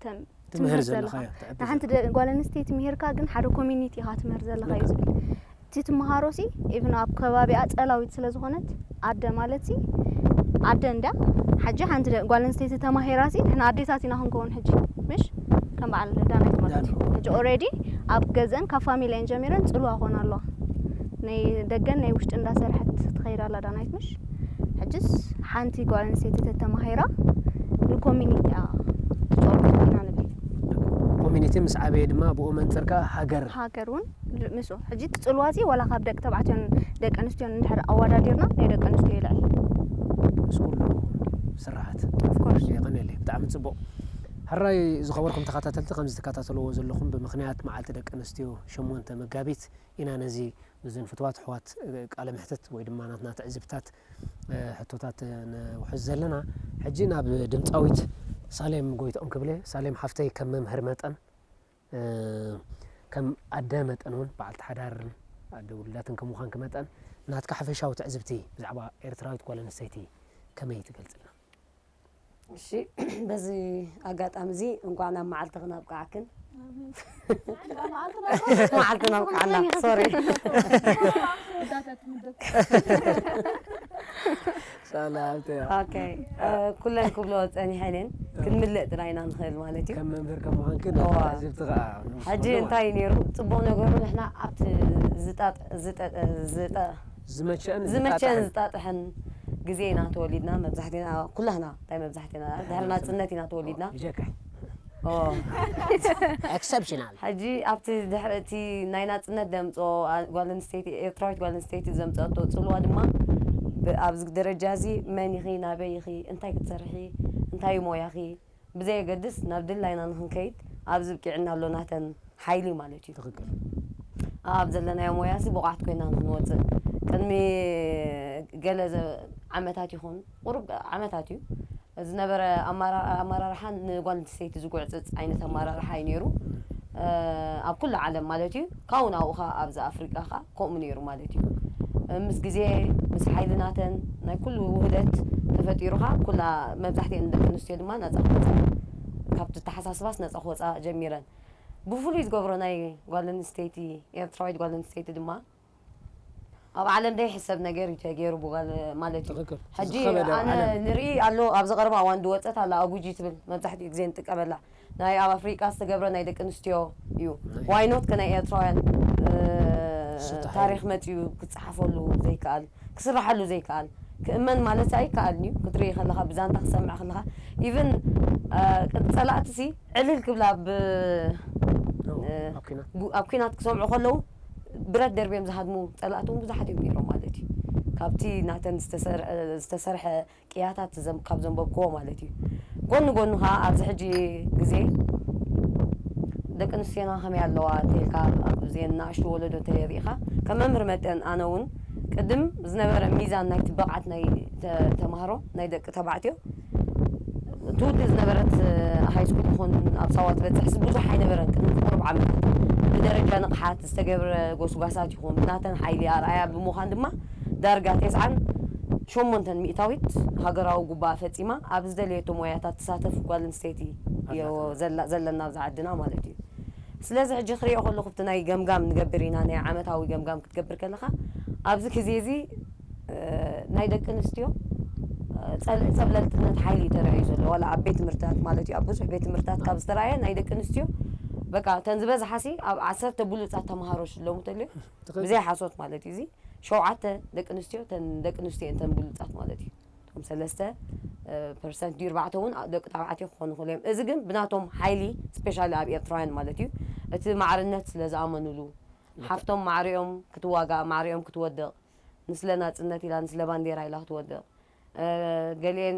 ተም- ትምህር ትምህር ዘለኻ ዘለኻ። እያ፣ ትዕቢ ንሓንቲ ዘለኻ። ደ- ጓል ኣንስተይቲ ምሂርካ ግን ሓደ ኮሚኒቲ ኢኻ ትምህር ዘለኻ እዩ ዝብል። እቲ ትምሃሮሲ ኢቭን ኣብ ከባቢኣ ጸላዊት ስለ ዝኾነት ኣደ ማለትሲ ኣደ እንድያ። ሕጂ ሓንቲ ደ- ጓል ኣንስተይቲ ተማሂራሲ ንሕና ኣዴታት ኢና ክንከውን ሕጂ ምሽ ከም በዓል ዳናይት ማለት እዩ። ዳን። ሕጂ ኦልሬዲ ኣብ ገዘን ካብ ፋሚሊየን ጀሚረን ጽልዋ ኮን ኣለዋ። ናይ ደገን ናይ ውሽጢ እንዳሰርሐት ትኸይድ ኣላ ዳናይት ምሽ። ሕጅስ ሓንቲ ጓል ኣንስተይቲ ተተማሂራ ንኮሚኒቲ እያ ትጸልዋ ኢና ንብል። ኮሚኒቲ ምስ ዓበየ ድማ ብኡ መንፅርካ ሃገር ሃገር እውን ል- ምስኡ ሕጂ እቲ ጽልዋ እዚ ዋላ ካብ ደቂ ተባዕትዮን ደቂ ኣንስትዮን እንድሕር ኣወዳዲርና ናይ ደቂ ኣንስትዮ ይልዕል። ምስ ኩሉ ስራሓት ኦፍኮርስ የቐንየለይ። ብጣዕሚ ፅቡቕ። ሕራይ ዝኸበርኩም ተኸታተልቲ፣ ከምዚ ትከታተልዎ ዘለኹም ብምኽንያት መዓልቲ ደቂ ኣንስትዮ ሸሞንተ መጋቢት ኢና ነዚ ምስዘን ፍትዋት ኣሕዋት ቃለ መሕትት ወይ ድማ ናትና ትዕዝብታት ሕቶታት ነውሕዝ ዘለና። ሕጂ ናብ ድምፃዊት ሳሌም ጎይትኦም ክብል እየ። ሳሌም ሓፍተይ፣ ከም መምህር መጠን ከም ኣደ መጠን እውን በዓልቲ ሓዳርን ኣደ ውሉዳትን ከም ምዃንኪ መጠን ናትካ ሓፈሻዊ ትዕዝብቲ ብዛዕባ ኤርትራዊት ጓል ኣንስተይቲ ከመይ ትገልፅልና? እሺ በዚ ኣጋጣሚ እዚ እንኳዕ ናብ መዓልትኽን ኣብቅዓክን። መዓልትና ኣብቅዓና። ሶሪ። ሰላምታ። ኦኬ ኩለን ክብሎ ጸኒሐን እየን። ክንምልእ ጥራይ ኢና ንኽእል ማለት እዩ። ከም መምህር ከም ምዃንኪ እዋ። ነዚ ከዓ ሕጂ እንታይ እዩ ነይሩ? ጽቡቕ ነገሩ ንሕና ኣብቲ ዝጣጥ- ዝጠ- ዝጠ- ዝመቸአን ዝመቸን ዝጣጣዕን ዝጣጥሐን ግዜ ኢና ተወሊድና። መብዛሕትና ኩላህና እንታይ መብዛሕትና ድሕሪ ናጽነት ኢና ተወሊድና። ይጀካ ኦ። ኤክሰፕሽናል ሕጂ ኣብቲ ድሕሪ እቲ ናይ ናጽነት ደምጾ ጓል ኣንስተይቲ ኤርትራዊት ጓል ኣንስተይቲ ዘምጸቶ ጽልዋ ድማ ብ- ኣብዚ ደረጃ እዚ መን ኢኺ ናበይ ኢኺ እንታይ ክትሰርሒ እንታይ እዩ ሞያኺ ብዘየገድስ ናብ ድላይና ንኽንከይድ ኣብዚ ብቂዕና ኣሎ ናተን ሓይሊ ማለት እዩ። ትኽክል። ኣብ ዘለናዮ ሞያሲ ብቑዓት ኮይና ንክንወፅእ ቅድሚ ገለ ዘ- ዓመታት ይኹን ቁሩብ ዓመታት እዩ ዝነበረ ኣመራ- ኣመራርሓ ንጓል ኣንስተይቲ ዝጉዕፅፅ ዓይነት ኣመራርሓ እዩ ነይሩ። ኣብ ኩሉ ዓለም ማለት እዩ። ካብኡ ናብኡ ከዓ ኣብዚ ኣፍሪቃ ከዓ ከምኡ ነይሩ ማለት እዩ። ምስ ግዜ ምስ ሓይሊ ናተን ናይ ኩሉ ውህደት ተፈጢሩ ከዓ ኩላ መብዛሕትኤን ደቂ ኣንስትዮ ድማ ናፃ ክወፃ ካብቲ ተሓሳስባስ ነፃ ክወፃ ጀሚረን። ብፍሉይ ዝገብሮ ናይ ጓል ኣንስተይቲ ኤርትራዊት ጓል ኣንስተይቲ ድማ ኣብ ዓለም ዘይሕሰብ ነገር እዩ ተገይሩ ብጓል ማለት እዩ። ትኽክል። ሕጂ ዝኸበደ ኣነ ዓለም። ንርኢ ኣሎ ኣብዚ ቀረባ እዋን ዝወፀት ኣላ ኣጉጂ ትብል መብዛሕትኡ ግዜ ንጥቀመላ ናይ ኣብ ኣፍሪቃ ዝተገብረ ናይ ደቂ ኣንስትዮ እዩ። ዋይኖት ከናይ ኤርትራውያን እ፣ ስታሓ ታሪክ መፅዩ ክፀሓፈሉ ዘይከኣል ክስራሓሉ ዘይከኣል ክእመን ማለት ኣይከኣልን እዩ። ክትርኢ ከለካ ብዛንታ ክሰምዕ ከለካ ኢቨን ጸላእቲ ሲ ዕልል ክብላ ብ ኖ፣ እ፣ ኣብ ኲናት። ጉ- ኣብ ኲናት ክሰምዑ ከለዉ ብረት ደርብዮም ዝሃድሙ ጸላእቶም ብዙሓት እዮም ነይሮም ማለት እዩ። ካብቲ ናተን ዝተሰርሐ ዝተሰርሐ ቅያታት ዘም- ካብ ዘንበብክዎ ማለት እዩ። ጎኒ ጎኒ ከዓ ኣብዚ ሕጂ ግዜ ደቂ ኣንስትዮና ከመይ ኣለዋ እንተልካ ኣብ ዜን ንኣሽቱ ወለዶ እንተሪኢኻ ከም መምህር መጠን ኣነ እውን ቅድም ዝነበረ ሚዛን ናይቲ ብቕዓት ናይ ተ- ተምሃሮ ናይ ደቂ ተባዕትዮ ትውድእ ዝነበረት ሃይስኩል ይኹን ኣብ ሳዋ ትበፅሕስ ብዙሕ ኣይነበረን። ቅድሚ ቁሩብ ዓመታት ብደረጃ ንቕሓት ዝተገብረ ጎስጓሳት ይኹን ብናተን ሓይሊ ኣርኣያ ብምዃን ድማ ዳርጋ ተስዓን ሸሞንተን ሚእታዊት ሃገራዊ ጉባኣ ፈፂማ ኣብ ዝደለየቶ ሞያታት ትሳተፍ ጓል ኣንስተይቲ እዮ ዘላ- ዘለና ኣብዛ ዓድና ማለት እዩ። ስለዚ ሕጂ ክሪኦ ከለኹ ብቲ ናይ ገምጋም ንገብር ኢና ናይ ዓመታዊ ገምጋም ክትገብር ከለኻ ኣብዚ ግዜ እዚ እ፣ ናይ ደቂ ኣንስትዮ እ፣ ጸል- ጸብለልትነት ሓይሊ እዩ ተራእዩ ዘሎ ዋላ ኣብ ቤት ትምህርትታት ማለት እዩ ኣብ ብዙሕ ቤት ትምህርትታት ካብ ዝተራእየ ናይ ደቂ ኣንስትዮ በቃ እተን ዝበዝሓ ሲ ኣብ ዓሰርተ ብሉጻት ተምሃሮ ሽለሙ ተልዮ ትኽክል። ብዘይ ሓሶት ማለት እዩ እዚ ሸውዓተ ደቂ ኣንስትዮ እተን ደቂ ኣንስትዮ እየን እተን ብሉጻት ማለት እዩ እቶም ሰለስተ እ፣ ፐርሰንት ድዩ ኣርባዕተ እውን ደቂ ተባዕትዮ ክኾኑ ይኽእሉ እዮም እዚ ግን ብናቶም ሓይሊ ስፔሻሊ ኣብ ኤርትራውያን ማለት እዩ እቲ ማዕርነት ስለ ዝኣመኑሉ ሓፍቶም ማዕሪኦም ክትዋጋእ ማዕሪኦም ክትወድቕ ንስለ ናጽነት ኢላ ንስለ ባንዴራ ኢላ ክትወድቕ እ፣ ገሊኤን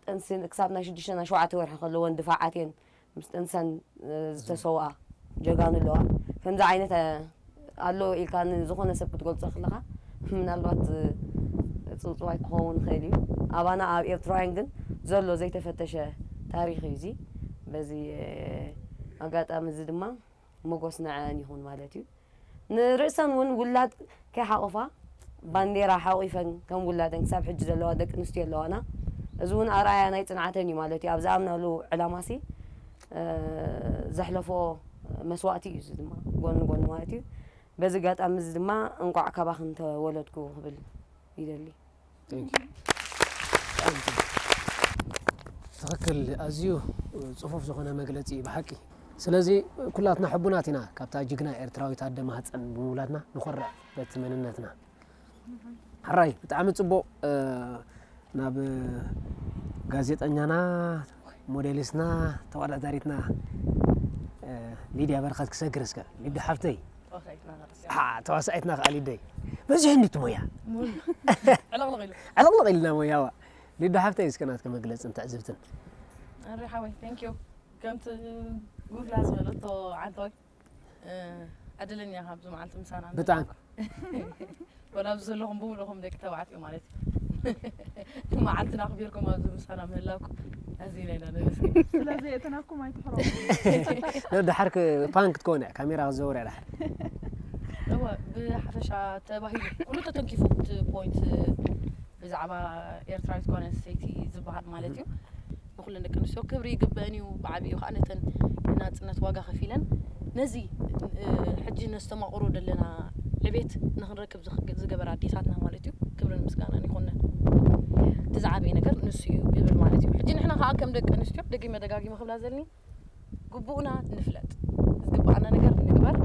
ጥንሲ ክሳብ ናይ ሽዱሽተ ናይ ሸውዓተ ወርሒ ከለወን ድፋዓት እየን ምስ ጥንሰን እ፣ ዝተሰውኣ ጀጋኑ ኣለዋ ከምዚ ዓይነት እ፣ ኣሎ ኢልካ ንዝኾነ ሰብ ክትገልጾ ከለኻ ምናልባት እ፣ ጽውጽዋይ ክኸውን ይኽእል እዩ ኣባና ኣብ ኤርትራውያን ግን ዘሎ ዘይተፈተሸ ታሪኽ እዩ እዚ በዚ እ፣ ኣጋጣሚ እዚ ድማ ሞጎስ ንዐን ይኹን ማለት እዩ ንርእሰን እውን ውላድ ከይሓቑፋ ባንዴራ ሓቑፈን ከም ውላደን ክሳብ ሕጂ ዘለዋ ደቂ ኣንስትዮ ኣለዋና እዚ እውን ኣርኣያ ናይ ፅንዓተን እዩ ማለት እዩ ኣብ ዝኣምናሉ ዕላማሲ እ፣ ዘሕለፎ መስዋእቲ እዩ እዚ ድማ ጎኒ ጎኒ ማለት እዩ በዚ ኣጋጣሚ እዚ ድማ እንቋዕ ካባኽን ተወለድኩ ክብል ይደሊ ትኽክል ኣዝዩ ፅፉፍ ዝኾነ መግለፂ እዩ ብሓቂ ስለዚ ኩላትና ሕቡናት ኢና ካብታ ጅግና ኤርትራዊት ኣደ ማህፀን ብምውላድና ንኾርዕ በቲ መንነትና ሕራይ ብጣዕሚ ፅቡቕ ናብ ጋዜጠኛና ሞዴሊስትና ተወዳዳሪትና ሊድያ በረኸት ክሰግር እስከ ሊዱ ሓፍተይ ተዋሳኢትና ከዓ ሊደይ በዚሑ እንዲ ሞያ ዕለቕለቕ ኢልና ሞያዋ ሊዱ ሓፍተይ እስከ ናትከ መግለፅን ትዕዝብትን ኣሪ ሓወይ thank you ከምቲ ጉፍላ ዝበለቶ ዓንተወይ ዕድለኛ ኢኻ ኣብዚ መዓልቲ ምሳና ብጣዕሚ ወላ ኣብዚ ዘለኹም ብምልኹም ደቂ ተባዕትዮ ማለት እዩ መዓልትና ኣኽቢርኩም ኣብዚ ምሳና ምህላውኩም ኣዝና ኢና ነመስግን ስለዚ እተናኩም ኣይትሕረሙ ድሓር ፓንክ ክትከውን እያ ካሜራ ክትዘውር እያ ድሓር እወ ብሓፈሻ ተባሂሉ ኩሉ ተተንኪፉ እቲ ፖይንት ብዛዕባ ኤርትራዊት ጓል ኣንስተይቲ ዝበሃል ማለት እዩ ንኩለን ደቂ ኣንስትዮ ክብሪ ይግበአን እዩ ብዓብኡ ከዓ ነተን ናፅነት ዋጋ ከፊለን ነዚ ሕጂ ነስተማቕሮ ዘለና ዕቤት ንክንረክብ ዝገበራ ኣዴታትና ማለት እዩ ክብርን ምስጋናን ይኮነን እቲ ዝዓበየ ነገር ንሱ እዩ ይብል ማለት እዩ ሕጂ ንሕና ከዓ ከም ደቂ ኣንስትዮ ደጊመ ደጋጊመ ክብላ ዘለኒ ግቡእና ንፍለጥ ዝግበኣና ነገር ንግበር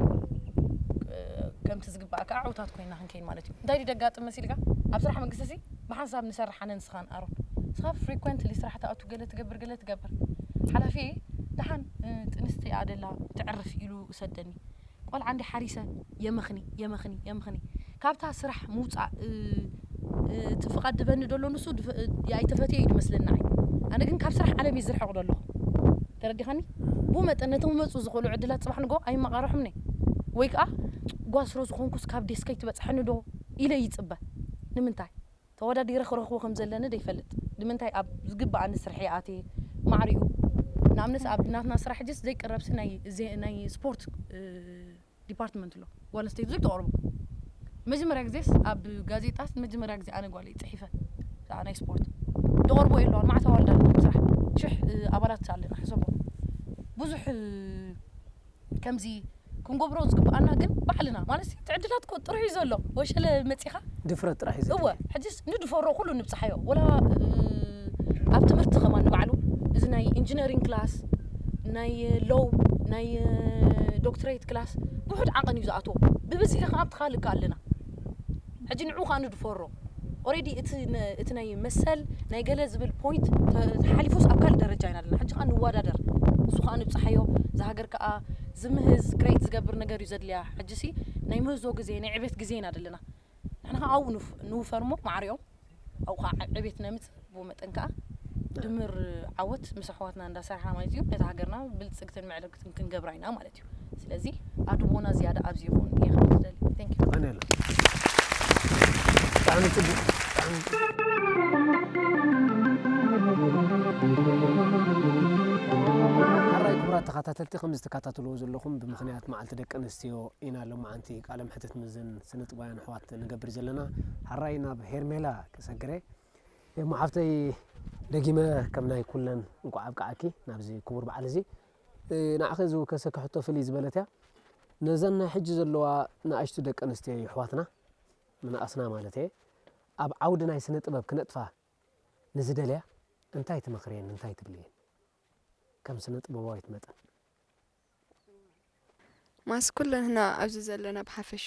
ከምቲ ዝግበኣ ከዓ ዕውታት ኮይና ክንከይን ማለት እዩ እንታይ ደጋጥም መሲልካ ኣብ ስራሕ መንግስቲ ሲ ብሓንሳብ ንሰርሕ ኣነ ንስኻን ኣሮን ንስኻ frequently ስራሕ ትኣቱ ገለ ትገብር ገለ ትገብር ሓላፊ ደሓን ጥንስቲ እያ ደላ ትዕርፍ ኢሉ ሰደኒ ቆልዓ እንዲ ሓሪሰ የመኽኒ የመኽኒ የመኽኒ ካብታ ስራሕ ምውፃእ እቲ ፍቓድ ድበኒ ደሎ ንሱ ኣይተፈትየ እዩ ድመስለና ኣነ ግን ካብ ስራሕ ዓለም እዩ ዝርሕቕ ደለኹ ተረዲኻኒ ብኡ መጠን ነቶም መፁ ዝኽእሉ ዕድላት ፅባሕ ንጎ ኣይመቓርሑምኒ ወይ ከዓ ጓል ስለ ዝኾንኩስ ካብ ዴስከይ ትበፅሐኒ ዶ ኢለ ይፅበ ንምንታይ ተወዳዲረ ክረኽቦ ከም ዘለኒ ደይፈልጥ ንምንታይ ኣብ ዝግበኣኒ ስርሐ ይኣትየ ማዕሪኡ ንኣብነት ኣብ ናትና ስራሕ ሕጅስ ዘይቀረብሲ ናይ ስፖርት ዲፓርትመንት ኣሎ ጓል ኣንስተይቲ ብዙሕ ተቕርቦ መጀመርያ ግዜስ ኣብ ጋዜጣስ መጀመርያ ግዜ ኣነ ጓል ፅሒፈ ብዛዕባ ናይ ስፖርት ተቕርቦ የለዋን ማዕት ኣዋልዳ ኣለና ስራሕ ሽሕ ኣባላት ኣለና ሕሰቦ ብዙሕ ከምዚ ክንገብሮ ዝግብኣና ግን ባዕልና ማለት እቲ ዕድላት እኮ ጥርሑ እዩ ዘሎ። ወሸለ መጺኻ ድፍረት ጥራሕ እዩ እወ ሕጅስ ንድፈሮ ኩሉ ንብጽሓዮ ወላ ኣብ ትምህርቲ ከማን ንባዕሉ እዚ ናይ ኢንጂነሪንግ ክላስ ናይ ሎው ናይ ዶክትሬት ክላስ ውሑድ ዓቐን እዩ ዝኣትዎ። ብብዝሒ ከዓ ኣብቲ ካልእ ኣለና። ሕጂ ንዑ ከዓ ንድፈሮ። ኦሬዲ እቲ ናይ መሰል ናይ ገለ ዝብል ፖይንት ተሓሊፉስ ኣብ ካልእ ደረጃ ኢና ኣለና። ሕጂ ከዓ ንወዳደር። ንሱ ከዓ ንብፅሓዮ። እዚ ሃገር ከዓ ዝምህዝ ክሬት ዝገብር ነገር እዩ ዘድልያ። ሕጂ ሲ ናይ ምህዞ ግዜ ናይ ዕቤት ግዜ ኢና ዘለና። ንሕና ከዓ ኣብኡ ንውፈርሞ ማዕሪኦም ኣብኡ ከዓ ዕቤት ነምፅእ። ብኡ መጠን ከዓ ድምር ዓወት ምስ ኣሕዋትና እንዳሰርሓ ማለት እዩ ነታ ሃገርና ብልፅግትን ምዕርግትን ክንገብራ ኢና ማለት እዩ። ስለዚ ኣድቦና ዝያዳ ኣብዚ ይኹን እየ ክብል ዝደሊ። Thank you። ቀንየላ ብጣዕሚ ፅቡቅ። ሓራይ ክቡራት ተኸታተልቲ ከምዚ ትከታተልዎ ዘለኹም ብምኽንያት መዓልቲ ደቂ ኣንስትዮ ኢና። ሎማዓንቲ ቃለ መሕትት ምስዘን ስነ ጥበባውያን ኣሕዋት ንገብር ዘለና። ሓራይ ናብ ሄርሜላ ክሰግረ እሞ ሓፍተይ ደጊመ ከም ናይ ኩለን እንኳዕ ኣብቅዓኪ ናብዚ ክቡር በዓል እዚ። ንዓኺ ዝውከሰኪ ሕቶ ፍልይ ዝበለት እያ። ነዘን ናይ ሕጂ ዘለዋ ንኣሽቱ ደቂ ኣንስትዮ ይሕዋትና ምንኣስና ማለት እየ ኣብ ዓውዲ ናይ ስነ ጥበብ ክነጥፋ ንዝደልያ እንታይ ትመኽርየን እንታይ ትብልየን? ከም ስነ ጥበባዊት መጠን ማስ ኩለንና ኣብዚ ዘለና ብሓፈሻ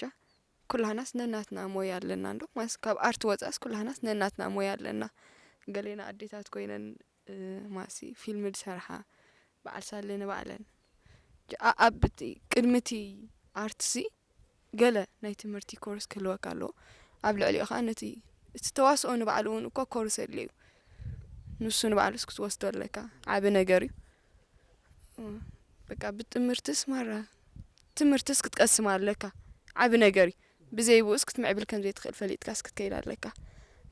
ኩላህናስ ነናትና ሞያ ኣለና እንዶ ማስ ካብ ኣርት ወፃስ ኩላህናስ ነናትና ሞያ ኣለና። ገሌና ኣዴታት ኮይነን ማሲ ፊልም ዝሰርሓ በዓል ሳለ ንባዕለን ኣብቲ ቅድሚ እቲ ኣርትሲ ገለ ናይ ትምህርቲ ኮርስ ክህልወካ ኣለዎ። ኣብ ልዕሊኡ ከዓ ነቲ እቲ ተዋስኦ ንባዕሉ እውን እኮ ኮርስ የድልዩ። ንሱ ንባዕሉስ ክትወስዶ ኣለካ። ዓቢ ነገር እዩ። በቃ ብትምህርትስ ማራ ትምህርትስ ክትቀስም ኣለካ። ዓቢ ነገር እዩ። ብዘይ ብኡስ ክትምዕብል ከም ዘይትኽእል ፈሊጥካስ ክትከይድ ኣለካ።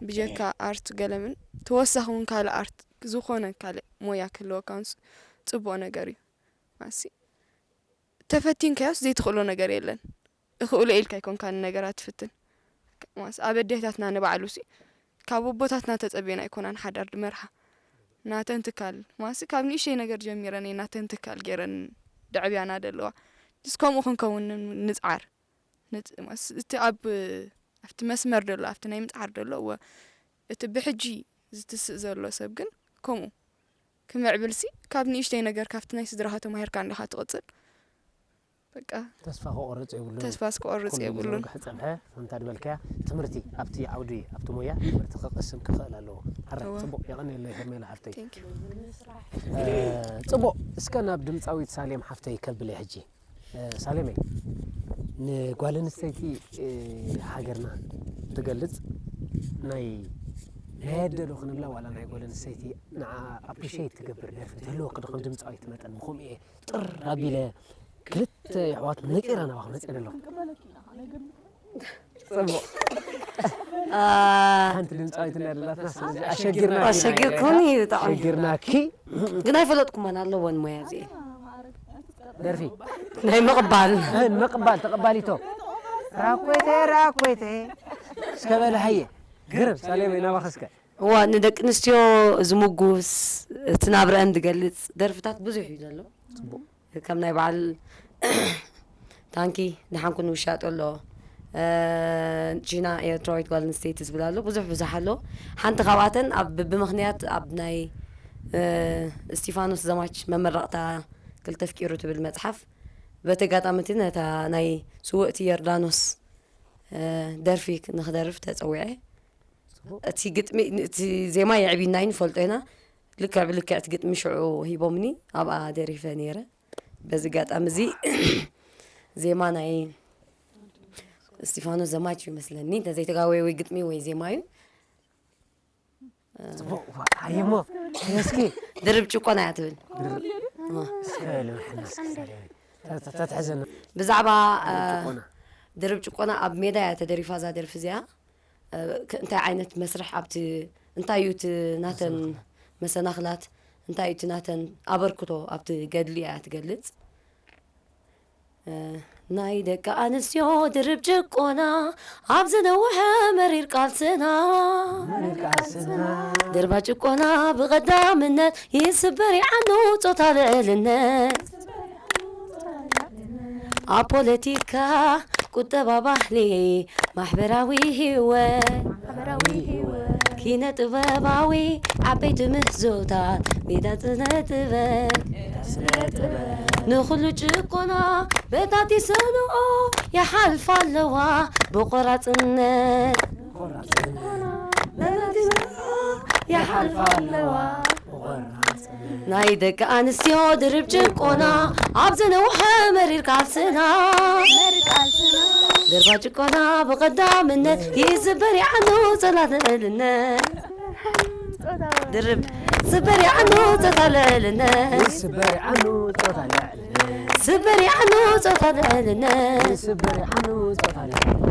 ብጀካ ኣርት ገለምን ተወሳኺ እውን ካልእ ኣርት ዝኾነ ካልእ ሞያ ክህልወካ እውን ጽቡቕ ነገር እዩ። ማሲ ተፈቲንካዮስ ዘይትኽእሎ ነገር የለን። እኽእሎ ኢልካ ኣይኮንካ ንነገራት ትፍትን። ማስ ኣብ ኣዴታትና ንባዕሉ ሲ ካብ ኣቦታትና ተጸቢና ኣይኮናን ሓዳር ድመርሓ። ናተን ትካል ማሲ ካብ ንእሽተይ ነገር ጀሚረን እየ ናተን ትካል ገይረን ደዕብያና ደለዋ። ጅስ ከምኡ ክንከውን ንጽዓር። እቲ ኣብ ኣብቲ መስመር ደሎ ኣብቲ ናይ ምጽዓር ደሎ እወ እቲ ብሕጂ ዝትስእ ዘሎ ሰብ ግን ከምኡ ክምዕብል ሲ ካብ ንእሽተይ ነገር ካብቲ ናይ ስድራኻ ተማሂርካ እንዲኻ ትቕጽል። በቃ ተስፋ ክቆርጽ የብሉን። ተስፋስ ክቆርጽ ኩሉ የብሉን። ዝወግሕ ጸንሐ ከምታ ዝበልካያ ትምህርቲ ኣብቲ ዓውዲ ኣብቲ ሞያ ትምህርቲ ክቕስም ክኽእል ኣለዎ። ሕራይ እወ። ጽቡቕ የቐንየለይ ሄርሜላ ሓፍተይ። Thank you። እ፣ ጽቡቕ እስከ ናብ ድምጻዊት ሳሌም ሓፍተይ ከብለ ሕጂ። ሳሌመይ ንጓል ኣንስተይቲ ሃገርና ትገልፅ ናይ ናይ ኣደ ዶ ክንብላ ዋላ ናይ ጓል ኣንስተይቲ ንዓ ኣፕሪሼት ትገብር ደርፊ ትህልወኪ ዶ ከም ድምፃዊት መጠን ብከምኡ እየ ጥር ኣቢለ ክልተ የሕዋት ነቂረ ናባክ መፅእ ኣለኹ ፅቡቅ ሓንቲ ድምፃዊት እንዳ ደላትና ስለዚ ኣሸጊርና ኣሸጊርኩኒ ብጣዕሚ ኣሸጊርናኪ ግን ኣይፈለጥኩማን ኣለወን ሞያ እዚኤን ደርፊ ናይ ምቕባል ንምቕባል ተቐባሊቶ ራኮይተ ራኮይተ እስከ በለ ሃየ ግርም ሳሌመይ ናባኸ እስከ እዋ ንደቂ ኣንስትዮ ዝምጉስ እቲ ናብረአን ዝገልፅ ደርፍታት ብዙሕ እዩ ዘሎ ጽቡቕ ከም ናይ በዓል ታንኪ ደሓን ኩን ውሻጦ ኣሎ እ፣ ቺና ኤርትራዊት ጓል ኣንስተይቲ ዝብል ኣሎ ብዙሕ ብዙሕ ኣሎ ሓንቲ ካብኣተን ኣብ ብምኽንያት ኣብ ናይ እ፣ እስቲፋኖስ ዘማች መመረቕታ ክልተ ኣፍቂሩ ትብል መፅሓፍ በቲ ኣጋጣሚ እቲ ነታ ናይ ስውእቲ ዮርዳኖስ እ፣ ደርፊ ንክደርፍ ተፀዊዐ እቲ ግጥሚ እቲ ዜማ የዕቢናይ ንፈልጦ ኢና ልክዕ ብልክዕ እቲ ግጥሚ ሽዑ ሂቦምኒ ኣብኣ ደሪፈ ነይረ በዚ ኣጋጣሚ እዚ ዜማ ናይ እስቲፋኖስ ዘማች እዩ መስለኒ እንተዘይተጋወየ ወይ ግጥሚ ወይ ዜማ እዩ ጽቡቅ ሃይሞ እስኪ ድርብ ጭቆና እያ ትብል እስከ ልምሐና እስኪ ሳሌ ተትሕዘና ብዛዕባ ድርብ ጭቆና ድርብ ጭቆና ኣብ ሜዳ እያ ተደሪፋ እዛ ደርፊ እዚኣ እንታይ ዓይነት መስርሕ ኣብቲ እንታይ እዩ እቲ ናተን መሰናኽላት እንታይ እዩ እቲ ናተን ኣበርክቶ ኣብቲ ገድሊ እያ ትገልፅ ናይ ደቂ ኣንስትዮ ድርብ ጭቆና ኣብ ዝነውሐ መሪር ቃልስና ድርባ ጭቆና ብቐዳምነት ይስበር ይዓኑ ጾታ ልዕልነት ኣብ ፖለቲካ፣ ቁጠባ፣ ባህሊ፣ ማሕበራዊ ህይወት፣ ማሕበራዊ ህይወት፣ ኪነ ጥበባዊ ዓበይቲ ምህዞታት ሜዳ ስነ ጥበብ፣ ንኹሉ ጭቆና በታቲሰንኦ ይሓልፋ ኣለዋ ብቆራጽነት። ይሓልፋ ኣለዋ ናይ ደቂ ኣንስትዮ ድርብ ጭቆና ኣብ ዝነውሐ መሪር ቃልስና። ድርባ ጭቆና ብቐዳምነት ይስበር ይዓኑ ጸላት ልዕልነት። ድርብ ስበር ይዓኑ ጸታ ልዕልነት። ስበር ይዓኑ ጾታ ልዕልነት። ስበር ይዓኑ ጾታ ልዕልነት። ስበር ይዓኑ ጾታ ልዕልነት።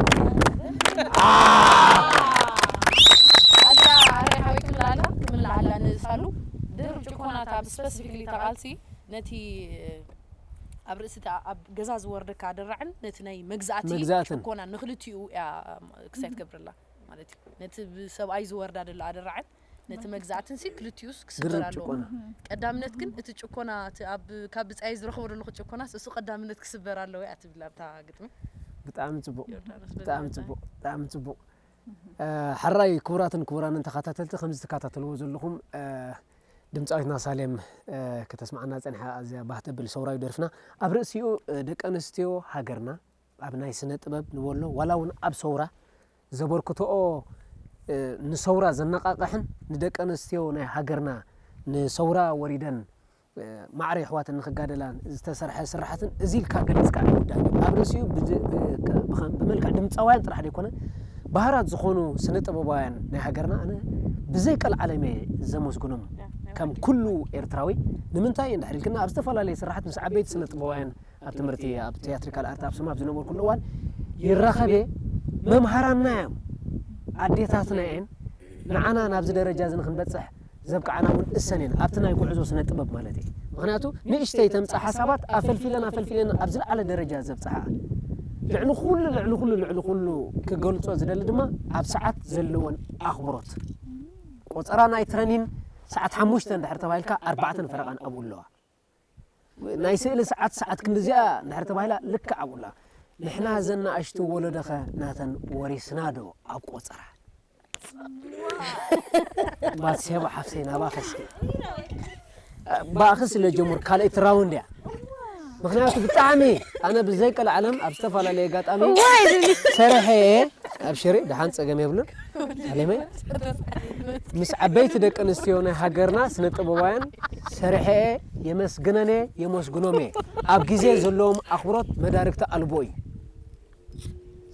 ኣታ ኣረይ ሓወይ ክብላ ኣላ ክምልዓላ ንእሳሉ ድርብ ጭኮና እታ ስፐሲፊክሊ እታ ቃልሲ ነቲ ኣብ ርእሲ እታ ኣብ ገዛ ዝወርደካ ኣደራዕን ነቲ ናይ መግዛእቲ መግዛእትን። ጭኮና ንክልቲኡ እያ ክሳይ ትገብረላ ማለት እዩ። ነቲ ብሰብኣይ ዝወርዳ ደሎ ኣደራዕን ነቲ መግዛእትን ሲ ክልቲኡስ ክስበር ድርብ ኣለዎ። ጭቆና። ቀዳምነት ግን እቲ ጭኮና እቲ ኣብ ካብ ብጻይ ዝረኽቦ ዘለኹ ጭኮናስ እሱ ቀዳምነት ክስበር ኣለዎ እያ ትብል ኣብታ ግጥሚ። ብጣዕሚ ጽቡቕ ዮርዳኖስ ብጣዕሚ በዛ ጽቡቕ ብጣዕሚ ጽቡቕ። እ፣ ሕራይ ክቡራትን ክቡራንን ተኸታተልቲ ከምዚ ትከታተልዎ ዘለኹም እ፣ ድምፃዊትና ሳሌም እ፣ ከተስምዓና ጸኒሓ ኣዝያ ባህ ተብል ሰውራዊ ደርፍና ኣብ ርእሲኡ እ፣ ደቂ ኣንስትዮ ሃገርና ኣብ ናይ ስነ ጥበብ ንበሎ ዋላ እውን ኣብ ሰውራ ዘበርክትኦ እ፣ ንሰውራ ዘነቓቕሕን ንደቂ ኣንስትዮ ናይ ሃገርና ንሰውራ ወሪደን እ፣ ማዕረ ኣሕዋትን ንክጋደላን ዝተሰርሐ ስራሕትን እዚ ኢልካ ገሊፅካ ኣይውዳእን እዩ። ኣብ ርእሲኡ ብድ- ብ- ከ- ብኸም- ብመልክዕ ድምፃውያን ጥራሕ ዘይኮነ ባህራት ዝኾኑ ስነ ጥበባውያን ናይ ሃገርና ኣነ ብዘይ ቀልዓለም እየ ዘመስግኖም ከም ኩሉ ኤርትራዊ። ንምንታይ እንድሕር ኢልክና ኣብ ዝተፈላለየ ስራሓት ምስ ዓበይቲ ስነ ጥበባውያን ኣብ ትምህርቲ ኣብ ቲያትሪካል ኣርት ኣብ ስማብ ዝነበርኩሉ እዋን ይራኸብ እየ። መምሃራንና እዮም ኣዴታትና እየን ንዓና ናብዚ ደረጃ እዚ ንክንበፅሕ ዘብቅዓና እውን እሰን እየን ኣብቲ ናይ ጉዕዞ ስነ ጥበብ ማለት እየ። ምክንያቱ ንእሽተይ ተምፅእ ሓሳባት ኣፈልፊለን ኣፈልፊለን ኣብ ዝለዓለ ደረጃ ዘብፅሓ ልዕሊ ኩሉ ልዕሊ ኩሉ ልዕሊ ኩሉ ክገልፆ ዝደሊ ድማ ኣብ ሰዓት ዘለወን ኣኽብሮት ቆፀራ ናይ ትረኒን ሰዓት ሓሙሽተ እንድሕር ተባሂልካ ኣርባዕተን ፈረቓን ኣብኡ ኣለዋ። ናይ ስእሊ ሰዓት ሰዓት ክንዲዚኣ እንድሕር ተባሂላ ልክዕ ኣብኡ ኣላ። ንሕና ዘን ንኣሽቱ ወለዶኸ ናተን ወሪስና ዶ ኣብ ቆፀራ? ባትሴባ ሓፍተይ ናባኸ እስኪ ባእኺ ስለ ጀሙር ካልኣይቲ ራውንድ እያ። ምክንያቱ ብጣዕሚ ኣነ ብዘይ ቀልዓለም ኣብ ዝተፈላለየ ኣጋጣሚ ሰሪሐ እየ። ኣብሽሪ ደሓን ፀገም የብሉን። ኣሌመይ ምስ ዓበይቲ ደቂ ኣንስትዮ ናይ ሃገርና ስነ ጥበባውያን ሰሪሐ እየ። የመስግነን እየ የመስግኖም እየ። ኣብ ግዜ ዘለዎም ኣኽብሮት መዳርግቲ ኣልቦ እዩ።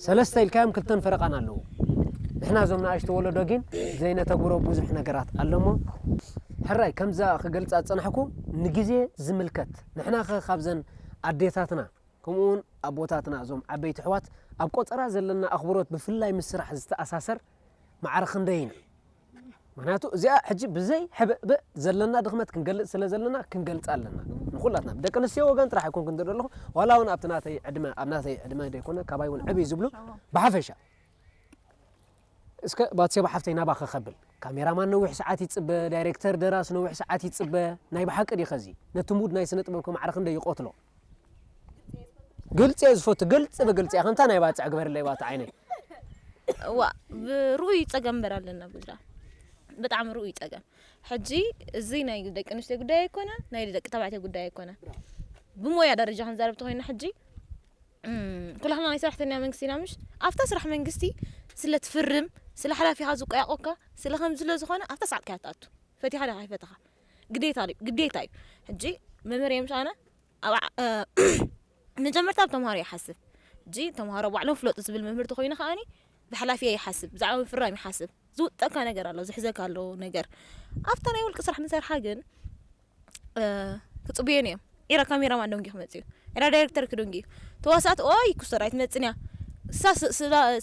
ሰለስተ ኢልካዮም ክልተን ፈረቓን ኣለዉ። ንሕና እዞም ንኣሽቱ ወለዶ ግን ዘይነተግብሮ ብዙሕ ነገራት ኣሎ እሞ ሕራይ ከምዛ ክገልጻ ዝጸናሕኩ ንግዜ ዝምልከት ንሕና ኸ ካብዘን ኣዴታትና ከምኡ እውን ኣቦታትና እዞም ዓበይቲ ኣሕዋት ኣብ ቆጸራ ዘለና ኣኽብሮት ብፍላይ ምስ ስራሕ ዝተኣሳሰር ማዕረ ክንደይ ኢና? ምኽንያቱ እዚኣ ሕጂ ብዘይ ሕብእብእ ዘለና ድኽመት ክንገልጽ ስለ ዘለና ክንገልጻ ኣለና ንኹላትና ብደቂ ኣንስትዮ ወገን ጥራሕ ኣይኮንኩን ዝርኢ ዘለኹ ዋላ እውን ኣብቲ ናተይ ዕድመ ኣብ ናተይ ዕድመ ዘይኮነ ካባይ እውን ዕብይ ዝብሉ ብሓፈሻ እስከ ባትሴባ ሓፍተይ ናባኸ ከብል ካሜራማን ነዊሕ ሰዓት ይጽበ ዳይሬክተር ደራሲ ነዊሕ ሰዓት ይጽበ ናይ ብሓቂ ድዩ ኸዚ ነቲ ሙድ ናይ ስነ ጥበብ ከማዕረ ክንደይ ይቆትሎ ግልጺ እየ ዝፈቱ ግልጺ ብግልጺ እያ ከምታ ናይ ባጽዕ ግበርለይ ባቲ ዓይነይ ዋ ብርኡይ ፀገም እምበር ኣለና ብዙ ብጣዕሚ ርኡይ ፀገም ሕጂ እዚ ናይ ደቂ ኣንስትዮ ጉዳይ ኣይኮነ ናይ ደቂ ተባዕትዮ ጉዳይ ኣይኮነ ብሞያ ደረጃ ክንዛረብ ተኮይና ሕጂ ኩላህና ናይ ሰራሕተኛ መንግስቲ ኢና ምሽ ኣብታ ስራሕ መንግስቲ ስለ ትፍርም ስለ ሓላፊኻ ዝቆያቆካ ስለ ከም ዝለ ዝኾነ ኣብታ ሰዓት ከያ ትኣቱ ፈቲኻ ዳ ኣይፈተኻ ግዴታ እዩ ግዴታ እዩ ሕጂ መምህር እዮም ሻነ መጀመርታ ኣብ ተምሃሮ ይሓስብ ሕጂ ተምሃሮ ባዕሎም ፍለጡ ዝብል መምህር ተኮይኑ ከዓኒ ብሓላፊ ይሓስብ ብዛዕባ ምፍራም ይሓስብ ዝውጠካ ነገር ኣሎ ዝሕዘካ ኣሎ ነገር ኣብታ ናይ ውልቂ ስራሕ ንሰርሓ ግን ክፅብዮን እዮም ኤራ ካሜራማን ደንጊ ክመፅእ እዩ ኤራ ዳይሬክተር ክደንጊ እዩ ተዋሳእቲ ኦይ ክሰራይ ትመፅን እያ እሳ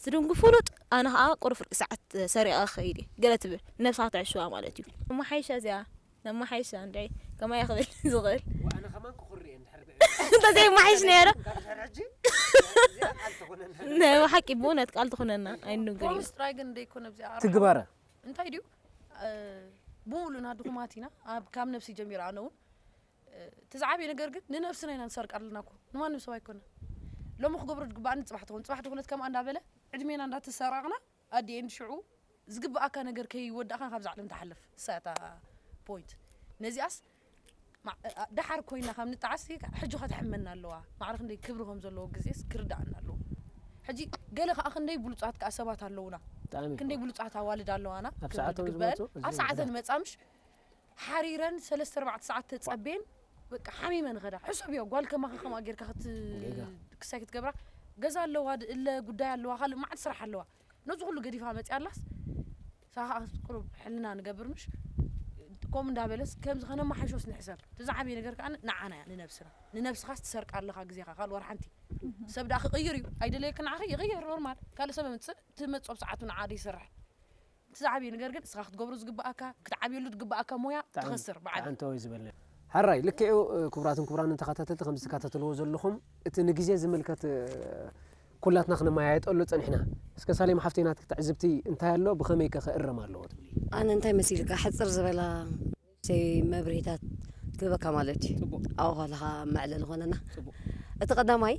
ስደንጉ ፍሉጥ ኣነ ከዓ ቁሩብ ፍርቂ ሰዓት ሰሪቐ ክኸይድ እየ ገለ ትብል ነብሳ ክትዕሽዋ ማለት እዩ እሞ ሓይሻ እዚኣ ነማሓይሻ እንድዒ ከማይ ክብል ዝኽእል ኣነ ከማን ክኹሪ እየ እንድሕር እንተዘይማሓይሽ ነይረ ሕጂ ናይ ሓቂ ብእውነት ቃል ትኾነና ኣይንግር እዩ ፖሊስ ጥራይ ግን ደይኮነ ኣብዚኣ ትግበረ እንታይ ድዩ ብሙሉና ድኹማት ኢና ኣብ ካብ ነብሲ ጀሚሩ ኣነ እውን እቲ ዝዓበየ ነገር ግን ንነብስና ኢና ንሰርቅ ኣለና እኮ ንማንም ሰብ ኣይኮነ ሎሚ ክገብሮ ዝግባኣኒ ጽባሕ ትኾን፣ ጽባሕ ትኾነት ከምኣ እንዳበለ ዕድሜና እንዳተሰራቕና ኣዲኤን ሽዑ ዝግባኣካ ነገር ከይወዳእካ ካብዛ ዓለም ትሓልፍ። እሳ እታ ፖይንት። ነዚኣስ ማ- ኣ- ደሓር ኮይና ካብ ንጣዓስ ሕጂ ከተሕመና ኣለዋ። ማዕረ ክንደይ ክብሪ ከም ዘለዎ ግዜስ ክርዳኣና ኣለዎ። ሕጂ ገለ ከዓ ክንደይ ብሉጻት ከዓ ሰባት ኣለውና። ብጣዕሚ ክንደይ ብሉጻት ኣዋልድ ኣለዋና። ኣብ ሰዓቶም ዝግበአን ዝመጹ፣ እዚ ኣብ ሰዓተን ይግባእ። መጻምሽ ሓሪረን ሰለስተ ኣርባዕተ ሰዓት ተጸቤን በቃ ሓሚመን ኸዳ። ሕሰብዮ ጓል ከማኻ ከምኣ ጌርካ ክት ጌጋ። ክሳይ ክትገብራ ገዛ ኣለዋ፣ ድ- እለ ጉዳይ ኣለዋ፣ ካልእ መዓት ስራሕ ኣለዋ። ነዚ ኩሉ ገዲፋ መጽያ ኣላስ ሳኻ ቁሩብ ሕልና ንገብር ምሽ ከምኡ እንዳበለስ ከምዚ ከነመሓሾስ ንሕሰብ። እቲ ዝዓበየ ነገር ከዓ ንዓና እያ፣ ንነብስና። ንነብስኻስ ትሰርቃ ኣለኻ ግዜኻ፣ ካልእ ወር ሓንቲ። ሰብ ደኣ ክቕይር እዩ፣ ኣይደለየክ ንዓኺ ይቕየር፣ ኖርማል። ካልእ ሰብ ምጽእ ትመጽኦ ብሰዓቱ ንዓ ይሰርሕ። እቲ ዝዓበየ ነገር ግን እስኻ ክትገብሮ ዝግባኣካ፣ ክትዓብየሉ ዝግባኣካ ሞያ ትኸስር ብዓቢ። ተዓንተወይ ዝበለ ሓራይ ልክዑ። ክቡራትን ክቡራንን ተኸታተልቲ፣ ከም ዝትከታተልዎ ዘለኹም እቲ ንግዜ ዝምልከት ኩላትና ክንመያየጠሉ ጸኒሕና። እስከ ሳሌም ሓፍተይ ናትኪ ትዕዝብቲ እንታይ ኣሎ፣ ብኸመይ ከ ክእረም ኣለዎ ትብሊ? ኣነ እንታይ መሲልካ ሕፅር ዝበላ ሸይ መብርሂታት ክህበካ ማለት እዩ። ጽቡቕ። ኣብኡ ከለኻ መዕለሊ ኾነና። ጽቡቕ። እቲ ቀዳማይ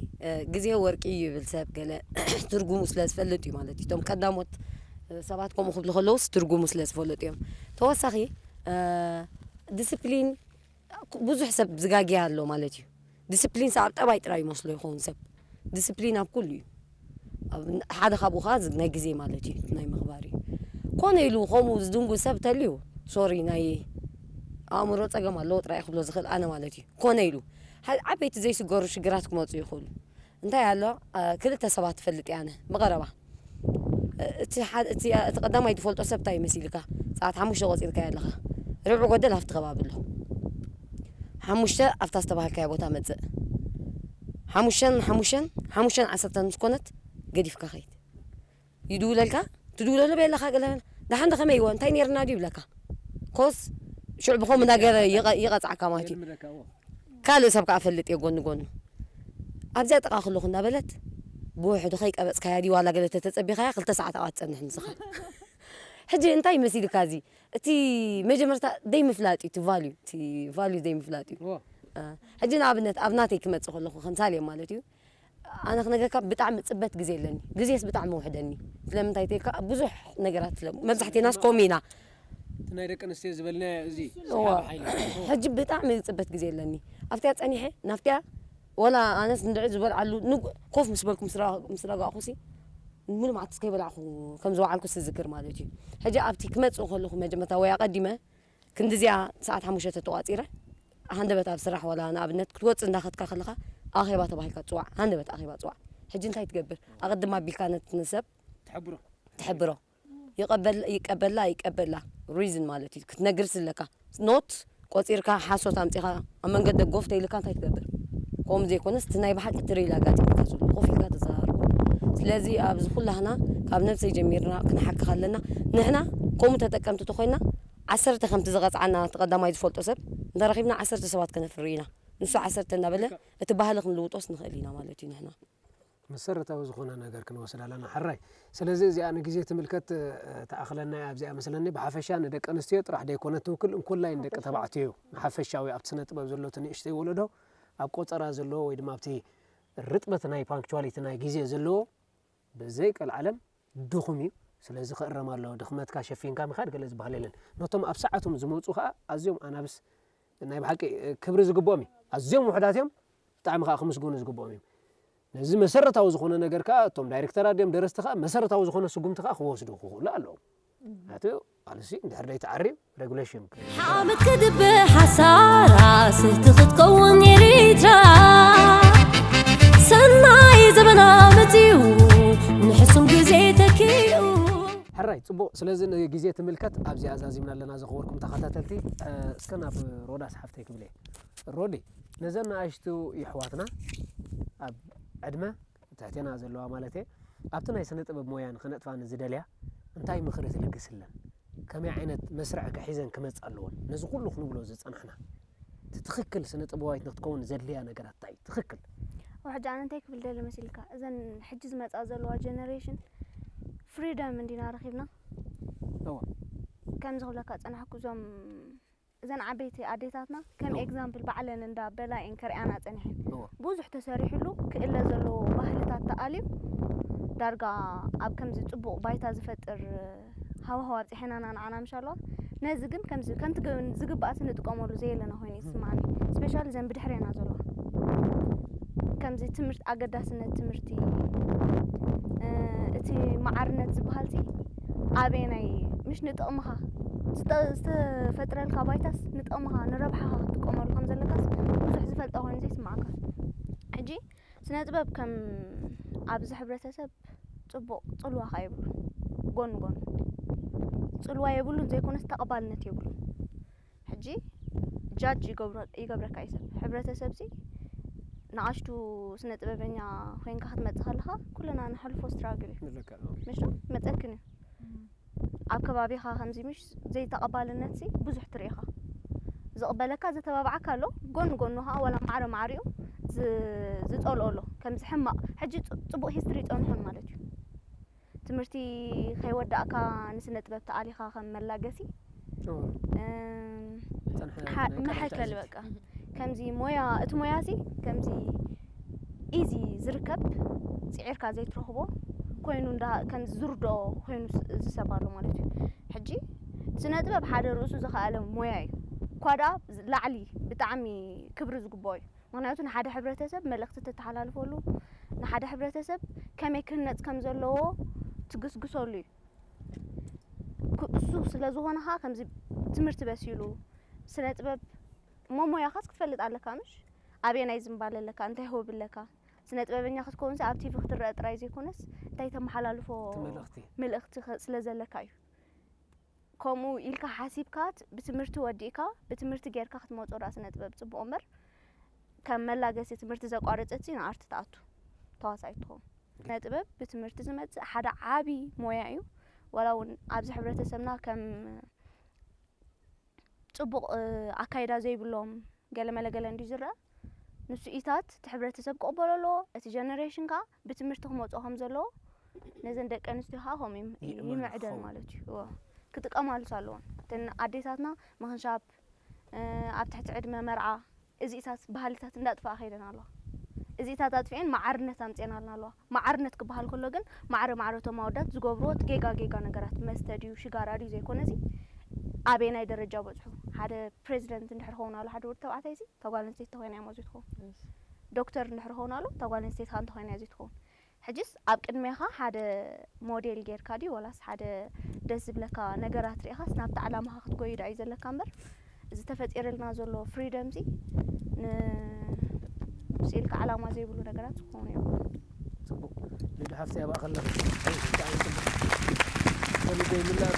ግዜ ወርቂ እዩ ይብል ሰብ ገለ ትርጉሙ ስለ ዝፈልጥ እዩ ማለት እዩ። እቶም ቀዳሞት ሰባት ከምኡ ክብሉ ከለውስ ትርጉሙ ስለ ዝፈልጡ እዮም። ተወሳኺ ዲስፕሊን ብዙሕ ሰብ ዝጋግያ ኣሎ ማለት እዩ። ዲስፕሊን ኣብ ጠባይ ጥራይ ይመስሎ ይኸውን ሰብ። ዲስፕሊን ኣብ ኩሉ እዩ። ሓደ ካብኡ ከዓ ናይ ግዜ ማለት እዩ፣ ናይ ምኽባር እዩ። ኮነ ኢሉ ከምኡ ዝድንጉ ሰብ ተልዩ ሶሪ ናይ ኣእምሮ ፀገም ኣለዎ ጥራይ ክብሎ ዝኽእል ኣነ ማለት እዩ። ኮነ ኢሉ ዓበይቲ ዘይስገሩ ሽግራት ክመፁ ይኽእሉ። እንታይ ኣሎ ክልተ ሰባት ትፈልጥ እየ ኣነ ብቐረባ። እቲ ቀዳማይ ትፈልጦ ሰብ እንታይ ይመሲልካ? ሰዓት ሓሙሽተ ቆፂርካዮ ኣለኻ፣ ርብዒ ጎደል ኣብቲ ከባቢ ኣሎ። ሓሙሽተ ኣብታ ዝተባሃልካዮ ቦታ መፅእ። ሓሙሽተን ሓሙሽተን ሓሙሽተን ዓሰርተን ምስ ኮነት ገዲፍካ ከይድ። ይድውለልካ፣ ትድውለሉ በየለኻ ገለ ደሓን ዶ ከመይ ይዎ እንታይ ነይርና ድዩ ይብለካ። ኮስ ሽዑ ብኸምኡ እናገበረ ይቐ- ይቐፅዓካ ማለት እዩ። ካልእ ሰብ ከዓ ፈልጥ እየ ጎኒ ጎኑ ኣብዚኣ ጥቓ ከለኹ እናበለት ብውሕዱ ከይቀበፅካያ ድዩ ዋላ ገለ ተተፀቢኻያ ክልተ ሰዓት ኣብኣ ትፀንሕ ንስኻ። ሕጂ እንታይ መሲልካ እዚ እቲ መጀመርታ ደይ ምፍላጥ እዩ እቲ ቫልዩ እቲ ቫልዩ ደይ ምፍላጥ እዩ። ሕጂ ንኣብነት ኣብ ናተይ ክመፅእ ከለኹ ከምሳሌ ማለት እዩ ኣነ ክነገርካ ብጣዕሚ ፅበት ግዜ ኣለኒ። ግዜስ ብጣዕሚ ውሕደኒ። ስለምንታይ ተይካ ብዙሕ ነገራት ስለ መብዛሕቴናስ ኮም ኢና። እቲ ናይ ደቂ ኣንስትዮ ዝበልናዮ እዚ እዋ። ሰሓቢ ሓይሊ። ሕጂ ብጣዕሚ ፅበት ግዜ ኣለኒ ኣብቲያ ፀኒሐ ናብቲያ ወላ ኣነስ እንድዒ ዝበልዓሉ ንግ- ኮፍ ምስ በልኩ ምስ ራ- ምስ ረጋእኩሲ ሙሉ መዓልቲ ከይበላዕኩ ከም ዝወዓልኩ ዝዝክር ማለት እዩ። ሕጂ ኣብቲ ክመፅእ ከለኹ መጀመርታ ወይ ኣቐዲመ ክንድዚኣ ሰዓት ሓሙሽተ ተተቋፂረ ሃንደበት ኣብ ስራሕ ዋላ ንኣብነት ክትወፅእ እንዳኸድካ ከለኻ ኣኼባ ተባሂልካ ትፅዋዕ ሃንደበት ኣኼባ ትፅዋዕ። ሕጂ እንታይ ትገብር ኣቐድም ኣቢልካ ነቲ ንሰብ ትሕብሮ ትሕብሮ ይቀበል ይቀበላ ይቀበላ ሪዝን ማለት እዩ ክትነግር ስለካ ኖት ቆፂርካ ሓሶት ኣምፂኻ ኣብ መንገዲ ጎፍ ተይልካ እንታይ ትገብር? ከምኡ ዘይኮነስ እቲ ናይ ብሓቂ ትርኢል ኣጋጢምካ ዘሎ ኮፍ ኢልካ ተዘራርቦ። ስለዚ ኣብዚ ኩላህና ካብ ነብሰይ ጀሚርና ክንሓክኽ ኣለና። ንሕና ከምኡ ተጠቀምቲ ተኮይና ዓሰርተ ከምቲ ዝቐፅዓና እቲ ቀዳማይ ዝፈልጦ ሰብ እንተረኺብና ዓሰርተ ሰባት ከነፍሪ ኢና። ንሱ ዓሰርተ እናበለ እቲ ባህሊ ክንልውጦስ ንኽእል ኢና ማለት እዩ ንሕና። መሰረታዊ ዝኾነ ነገር ክንወስድ ኣለና ሕራይ። ስለዚ እዚኣ ንግዜ ትምልከት ትኣኽለና እያ ኣብዚኣ መስለኒ። ብሓፈሻ ንደቂ ኣንስትዮ ጥራሕ ደይኮነት ትውክል እንኮላይ ንደቂ ተባዕትዮ እዩ። ንሓፈሻዊ ኣብቲ ስነ ጥበብ ዘሎ እቲ ንእሽተይ ወለዶ ኣብ ቆፀራ ዘለዎ ወይ ድማ ኣብቲ ርጥበት ናይ ፓንክቹዋሊቲ ናይ ግዜ ዘለዎ ብዘይ ቀልዓለም ድኹም እዩ። ስለዚ ክእረም ኣለዎ። ድኽመትካ ሸፊንካ ምኻድ ገለ ዝበሃል የለን። ነቶም ኣብ ሰዓቶም ዝመፁ ከዓ ኣዝዮም ኣናብስ ናይ ብሓቂ ክብሪ ዝግብኦም እዩ። ኣዝዮም ውሕዳት እዮም። ብጣዕሚ ከዓ ክምስገኑ ዝግብኦም እዮም። ነዚ መሰረታዊ ዝኾነ ነገር ከዓ እቶም ዳይሬክተራት ድዮም ደረስቲ ከዓ መሰረታዊ ዝኾነ ስጉምቲ ከዓ ክወስዱ ክኽእሉ ኣለዎም። ኣቲ ኣልሲ እንድሕር ደይትዓርዩ ሬጉሌሽን ሓመድ ክድብእ ሓሳራ ስህቲ ክትከውን ኤሪትራ ሰናይ ዘበና መፅዩ ንሕሱም ግዜ ተኪኡ ሕራይ ፅቡቕ። ስለዚ ንግዜ ትምልከት ኣብዚኣ ዛዚምና ኣለና። ዘኽበርኩም ተኸታተልቲ እስከ ናብ ሮዳስ ሓፍተይ ክብለ ሮዲ ነዘን ንኣሽቱ ይሕዋትና ኣብ ዕድመ ትሕቴና ዘለዋ ማለት እየ ኣብቲ ናይ ስነ ጥበብ ሞያ ንክነጥፋ ንዝደልያ እንታይ ምኽሪ ትልግስለን? ከመይ ዓይነት መስርዕ ከሒዘን ክመጽ ኣለዎን? ነዚ ኩሉ ክንብሎ ዝጸናሕና እቲ ትኽክል ስነ ጥበባዊት ንክትከውን ዘድልያ ነገራት እንታይ እዩ? ትኽክል ሕጂ ኣነ እንታይ ክብል ደሊ መሲልካ እዘን ሕጂ ዝመፃ ዘለዋ ጀነሬሽን ፍሪደም እንዲና ረኪብና እዋ ከምዚ ክብለካ ፀናሕኩ እዞም እዘን ዓበይቲ ኣዴታትና ከም እዎ። ኤግዛምፕል ባዕለን እንዳ በላ እየን ከርእያና ጸኒሐን። እዎ። ብዙሕ ተሰሪሕሉ ክእለ ዘለዎ ባህልታት ተኣልዩ ዳርጋ ኣብ ከምዚ ጽቡቕ ባይታ ዝፈጥር ሃዋህው ኣብጺሐናና ንዓና ምሽ ኣለዋ። ነዚ ግን ከምዚ ከምቲ ግ- ዝግባእ ስንጥቀመሉ ዘየለና ኮይኑ ይስምዓኒ። ስፔሻሊ ዘን ብድሕሬና ዘለዋ ከምዚ ትምህርቲ ኣገዳስነት ትምህርቲ እ፣ እቲ መዓርነት ዝበሃል ሲ ኣበየናይ ምሽ ንጥቕምኻ ዝጠ- ዝተፈጥረልካ ባይታስ ንጥቕምኻ ንረብሓኻ ክትጥቀመሉ ከም ዘለካስ ብዙሕ ዝፈልጣ ኮይኑ ዘይስማዓካ። ሕጂ ስነ ጥበብ ከም ኣብዚ ሕብረተሰብ ጽቡቕ ጽልዋ ካ የብሉን፣ ጎኒ ጎኑ ጽልዋ የብሉን ዘይኮነስ ተቐባልነት የብሉን። ሕጂ ጃጅ ይገብረካ እዩ ሰብ። ሕብረተሰብ ሲ ንኣሽቱ ስነ ጥበበኛ ኮይንካ ክትመጽእ ከለኻ ኩልና ንሓልፎ ስትራግል እዩ። ንለካ ምሽ መጸክን እዩ። ኣብ ከባቢኻ ከምዚ ምሽ ዘይተቐባልነት ሲ ብዙሕ ትርኢ ኢኻ። ዝቕበለካ ዘተባብዓካ ኣሎ፣ ጎኒ ጎኑ ኸዓ ዋላ ማዕረ ማዕሪኡ ዝ- ዝጸልኦ ኣሎ። ከምዚ ሕማቕ ሕጂ ጽ- ጽቡቕ ሂስትሪ ይጸንሖም ማለት እዩ። ትምህርቲ ከይወዳእካ ንስነ ጥበብ ተኣሊኻ ከም መላገሲ እም፣ ጸንሐ ሓ- ናይ ቀረብታ መሐከል እዩ። በቃ ከምዚ ሞያ እቲ ሞያ ሲ ከምዚ ኢዚ ዝርከብ ጽዒርካ ዘይትረኽቦ ኮይኑ እንዳ ከምዚ ዝርድኦ ኮይኑ ስ- ዝሰብ ኣሎ ማለት እዩ። ሕጂ ስነ ጥበብ ሓደ ርእሱ ዝኸኣለ ሞያ እዩ። እኳ ደኣ ላዕሊ ብጣዕሚ ክብሪ ዝግብኦ እዩ። ምክንያቱ ንሓደ ሕብረተሰብ መልእኽቲ ተተሓላልፈሉ፣ ንሓደ ሕብረተሰብ ከመይ ክህነጽ ከም ዘለዎ ትግስግሰሉ እዩ። ክ- እሱ ስለ ዝኾነ ኸዓ ከምዚ ትምህርቲ በሲሉ ስነ ጥበብ እሞ ሞያኻስ ክትፈልጥ ኣለካ ምሽ? ኣበየናይ ዝምባለ ኣለካ? እንታይ ህወብ ኣለካ? ስነ ጥበበኛ ክትከውንሲ ኣብ ቲቪ ክትረአ ጥራይ ዘይኮነስ እንታይ ተመሓላልፎ እቲ መልእኽቲ መልእኽቲ ኸ- ስለ ዘለካ እዩ። ከምኡ ኢልካ ሓሲብካ ት- ብትምህርቲ ወዲእካ ብትምህርቲ ጌርካ ክትመጾ ዳ ስነ ጥበብ ጽቡቕ እምበር ከም መላገሲ ትምህርቲ ዘቋረጸት ሲ ንኣርቲ ትኣቱ ተዋሳኢት ትኸውን። ስነ ጥበብ ብትምህርቲ ዝመጽእ ሓደ ዓቢ ሞያ እዩ። ዋላ እውን ኣብዚ ሕብረተሰብና ከም ጽቡቕ እ፣ ኣካይዳ ዘይብሎም ገለመለ ገለ እንድዩ ዝረአ ንሱ ኢታት እቲ ሕብረተሰብ ክቕበሎ ኣለዎ። እቲ ጀነሬሽን ከዓ ብትምህርቲ ክመፅኦ ከም ዘለዎ ነዘን ደቂ ኣንስትዮ ከዓ ከምኡ ይም- ይእመን ይምዕደል ክኸውን። ማለት እዩ። እወ። ክጥቀማሉስ ኣለዎን እተን ኣዴታትና ምኽንሻብ እ፣ ኣብ ትሕቲ ዕድመ መርዓ እዚኢታት ባህልታት እንዳጥፍኣ ከይደን ኣለዋ። እዚኢታት ኣጥፊኤን ማዕርነት ኣምፅኤናልና ኣለዋ። ማዕርነት ክበሃል ከሎ ግን ማዕረ ማዕረ እቶም ኣወዳት ዝገብርዎ እቲ ጌጋ ጌጋ ነገራት መስተ ድዩ ሽጋራ ድዩ ዘይኮነ እዚ ኣበየናይ ደረጃ በፅሑ። ሓደ ፕሬዚደንት እንድሕር ኸውን ኣሎ ሓደ ወዲ ተባዕታይ እዚ ተጓል ኣንስተይቲ ተኮይና እያ መዚ ትኸውን። ዶክተር እንድሕር ኸውን ኣሎ ተጓል ኣንስተይቲ ከዓ እንተኮይና እያ ትኸውን። ሕጅስ ኣብ ቅድሜኻ ሓደ ሞዴል ጌርካ ድዩ ወላስ ሓደ ደስ ዝብለካ ነገራት ርኢኻስ ናብቲ ዓላማኻ ክትጎዩ ዳ እዩ ዘለካ እምበር እዚ ተፈጢርልና ዘሎ ፍሪደም ዚ ንስኢልካ ዓላማ ዘይብሉ ነገራት ዝኾኑ እዮም። ጽቡቕ ልዱ ሓፍቲ ያባእ ከለኹ ከሚጎ ይምላእ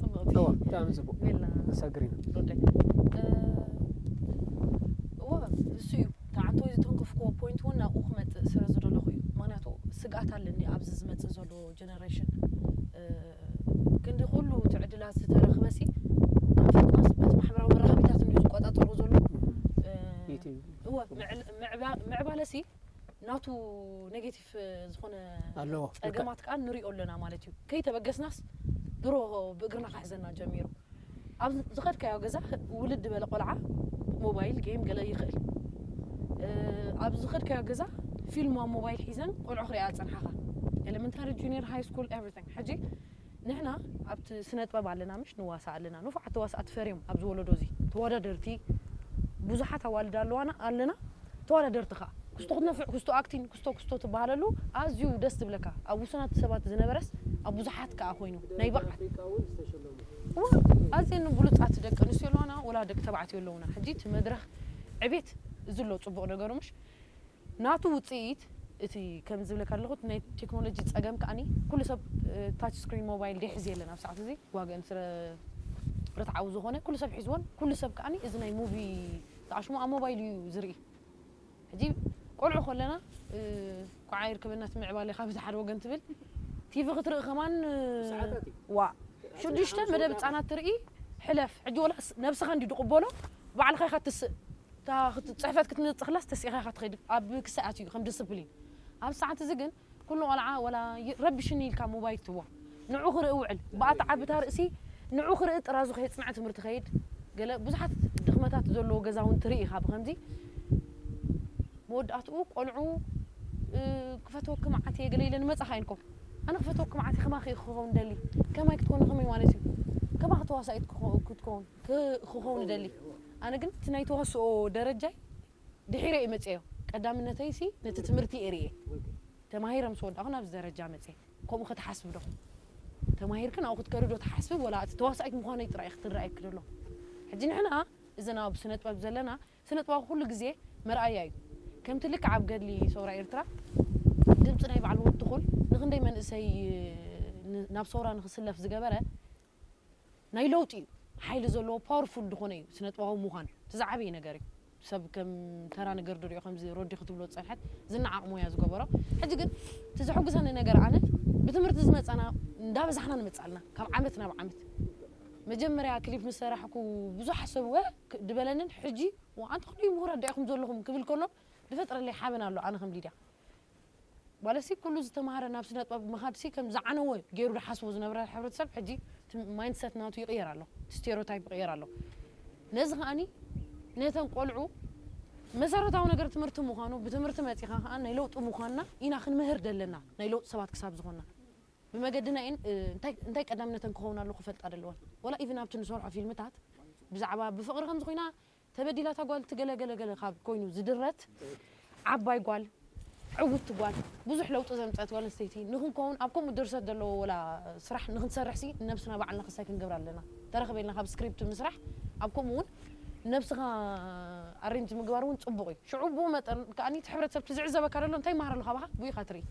ጽብቕቲ እዋ ብጣዕሚ ጽቡቕ ቤላ ተሳግሪና ሮዳይ እወ እሱ እዩ ተዓንቶ ዝተንከፍክዎ ፖይንት እውን ናብኡ ክመፅእ ስለ ዝደለኹ እዩ። ምክንያቱ ስግኣት ኣለኒ ኣብዚ ዝመፅእ ዘሎ ጀነሬሽን ክንዲ ኩሉ እቲ ዕድላት ዝተረኽበሲ ኣንፈትናስ በቲ ማሕበራዊ መራኸቢታት እንዲ ዝቆፃፀሩ ዘሎ ዩቲዩብ እወ ምዕባለሲ ናቱ ኔጌቲቭ ዝኾነ ኣለዎ ፀገማት ከዓ ንሪኦ ኣለና ማለት እዩ። ከይተበገስናስ ድሮ ብእግርና ክሕዘና ጀሚሩ። ኣብ ዝኸድካዮ ገዛ ውልድ ዝበለ ቆልዓ ሞባይል ጌም ገለ ይኽእል። ኣብ ዝኸድካዮ ገዛ ፊልም ኣብ ሞባይል ሒዘን ቆልዑ ክሪኣ ዝፀንሓኻ ኤሌመንታሪ ጁኒየር ሃይ ስኩል ኤቭሪቲንግ። ሕጂ ንሕና ኣብቲ ስነ ጥበብ ኣለና ምሽ ንዋሳ ኣለና ንፉዓት ተዋሳእቲ ፈርዮም ኣብዚ ወለዶ እዚ ተወዳደርቲ ብዙሓት ኣዋልድ ኣለዋና ኣለና ተወዳደርቲ ከዓ ክስቶ ክትነፍዕ ክስቶ ኣክቲን ክስቶ ክስቶ ትበሃለሉ ኣዝዩ ደስ ዝብለካ ኣብ ውሱናት ሰባት ዝነበረስ ኣብ ብዙሓት ከዓ ኮይኑ ናይ በዓል ኣዝየን ብሉፃት ደቂ ኣንስትዮ ኣለዋና ወላ ደቂ ተባዕትዮ ኣለውና። ሕጂ እቲ መድረኽ ዕቤት እዚ ኣሎ ፅቡቕ ነገሩ ምሽ ናቱ ውፅኢት እቲ ከም ዝብለካ ኣለኹ ናይ ቴክኖሎጂ ፀገም ከዓኒ ኩሉ ሰብ ታች ስክሪን ሞባይል ደይሕዝ የለን ኣብ ሰዓት እዚ ዋግአን ስለ ርትዓዊ ዝኾነ ኩሉ ሰብ ሒዝዎን ኩሉ ሰብ ከዓኒ እዚ ናይ ሙቪ ተኣሽሙ ኣብ ሞባይል እዩ ዝርኢ። ሕጂ ቆልዑ ከለና ኳዓ ይርከበና እቲ ምዕባለ ካብ ሓደ ወገን ትብል ቲቪ ክትርኢ ከማን ዋ ሽዱሽተ መደብ ህፃናት ትርኢ ሕለፍ ሕጂ ወላ ነብስኻ እንዲ ድቕበሎ ባዕልኻ ኢኻ ትስእ እታ ጽሕፈት ክትነጽ ክላስ ተሲኻ ኢኻ ትኸይድ ኣብ ክሳኣት እዩ ከም ዲስፕሊን ኣብ ሰዓት እዚ ግን ኩሉ ቆልዓ ወላ ረብሽኒ ኢልካ ሞባይል ትዋ ንዑ ክርኢ ውዕል ብኣታ ዓብታ ርእሲ ንዑ ክርኢ ጥራዙ ከየጽንዐ ትምህርቲ ከይድ፣ ገለ ብዙሓት ድኽመታት ዘለዎ ገዛ እውን ትርኢ ኢኻ። ብኸምዚ መወዳእትኡ ቆልዑ፣ እ፣ "ክፈትወኪ መዓት እየ" ገለ ኢለን መጻኻ ኢንኮ። ኣነ "ክፈትወኪ መዓት እየ፣ ከማኺ ክኸውን ደሊ"። ከማይ ክትኮኒ ከመይ ማለት እዩ? ከማኺ ተዋሳኢት ክኸ-፣ ክትከውን ክ-፣ ክኸውን ደሊ። ኣነ ግን እቲ ናይ ተዋስኦ ደረጃይ ድሒረ እየ መጽዮ። ቀዳምነተይሲ ነቲ ትምህርቲ እየ ርእየ። ተማሂረ ምስ ወዳእኹ ናብዚ ደረጃ መጽየ። ከምኡ ክትሓስቢ ዶ? ተማሂርክን ኣብኡ ክትከዱ ዶ ትሓስቢ? ወላ እቲ ተዋሳኢት ምዃነይ ጥራይ ክትረኣየኪ ደሎ? ሕጂ ንሕና እዘን ኣብ ስነ ጥበብ ዘለና፣ ስነ ጥበብ ኩሉ ግዜ መርኣያ እዩ። ከምቲ ልክዕ ኣብ ገድሊ ሰውራ ኤርትራ ድምፂ ናይ ባዕሉ ወዲ ትኹል ንኽንደይ መንእሰይ ን-፣ ናብ ሰውራ ንኽስለፍ ዝገበረ ናይ ለውጢ እዩ። ሓይሊ ዘለዎ ፓወርፉል ዝኾነ እዩ ስነ ጥበባዊ ምዃን። እቲ ዝዓበየ ነገር እዩ። ሰብ ከም ተራ ነገር ድሪኦ ከምዚ ሮዲ ክትብሎ ዝጸንሐት ዝነዓቕ ሞያ ዝገበሮ። ሕጂ ግን እቲ ዘሐጉሰኒ ነገር ኣነ ብትምህርቲ ዝመጻና እንዳበዛሕና ንመጽእ ኣለና ካብ ዓመት ናብ ዓመት። መጀመርያ ክሊፕ ምስ ሰራሕኩ ብዙሓት ሰብ ወ ክ-፣ ድበለንን ሕጂ "ዋ፣ ኣንታ ክንደይ ምሁራት ዲኹም ዘለኹም" ክብል ከሎ ዝፈጥረለይ ሓበን ኣሎ ኣነ ከም ሊድያ። ማለትሲ ኩሉ ዝተማሃረ ናብ ስነ ጥበብ ምኻድሲ ከም ዝዓነወ ገይሩ ዝሓስቦ ዝነበረ ሕብረተሰብ ሕጂ እቲ ማይንድሰት ናቱ ይቕየር ኣሎ፣ እቲ ስቴሪዮታይፕ ይቕየር ኣሎ። ነዚ ከኣኒ ነተን ቆልዑ መሰረታዊ ነገር ትምህርቲ ምዃኑ፣ ብትምህርቲ መጺኻ ከኣ ናይ ለውጢ ምዃንና ኢና ክንምህር ደለና፣ ናይ ለውጢ ሰባት ክሳብ ዝኾንና። ብመገድና እየን፣ እ፣ እንታይ፣ እንታይ ቀዳምነተን ክኸውን ኣለዎ ክፈልጣ ደለወን። ወላ ኢቭን ኣብቲ ንሰርሖ ፊልምታት ብዛዕባ ብፍቕሪ ከምዚ ኮይና ተበዲላ እታ ጓል እቲ ገለ ገለ ገለ ካብ ኮይኑ ዝድረት ዓባይ ጓል፣ ዕውትቲ ጓል፣ ብዙሕ ለውጢ ዘምፀት ጓል ኣንስተይቲ ንክንከውን ኣብ ከምኡ ድርሰት ዘለዎ ወላ ስራሕ ንክንሰርሕሲ ንነብስና ባዕልና ክሳይ ክንገብር ኣለና። ተረኽበ ኢልና ካብ ስክሪፕት ምስራሕ ኣብ ከምኡ እውን ነብስኻ ኣሬንጅ ምግባር እውን ፅቡቕ እዩ። ሽዑ ብኡ መጠን ከኣ እቲ ሕብረተሰብ እቲ ዝዕዘበካ ዘሎ እንታይ ይመሃር ኣሎ ካባኻ ብኡ ኢኻ ትርኢ።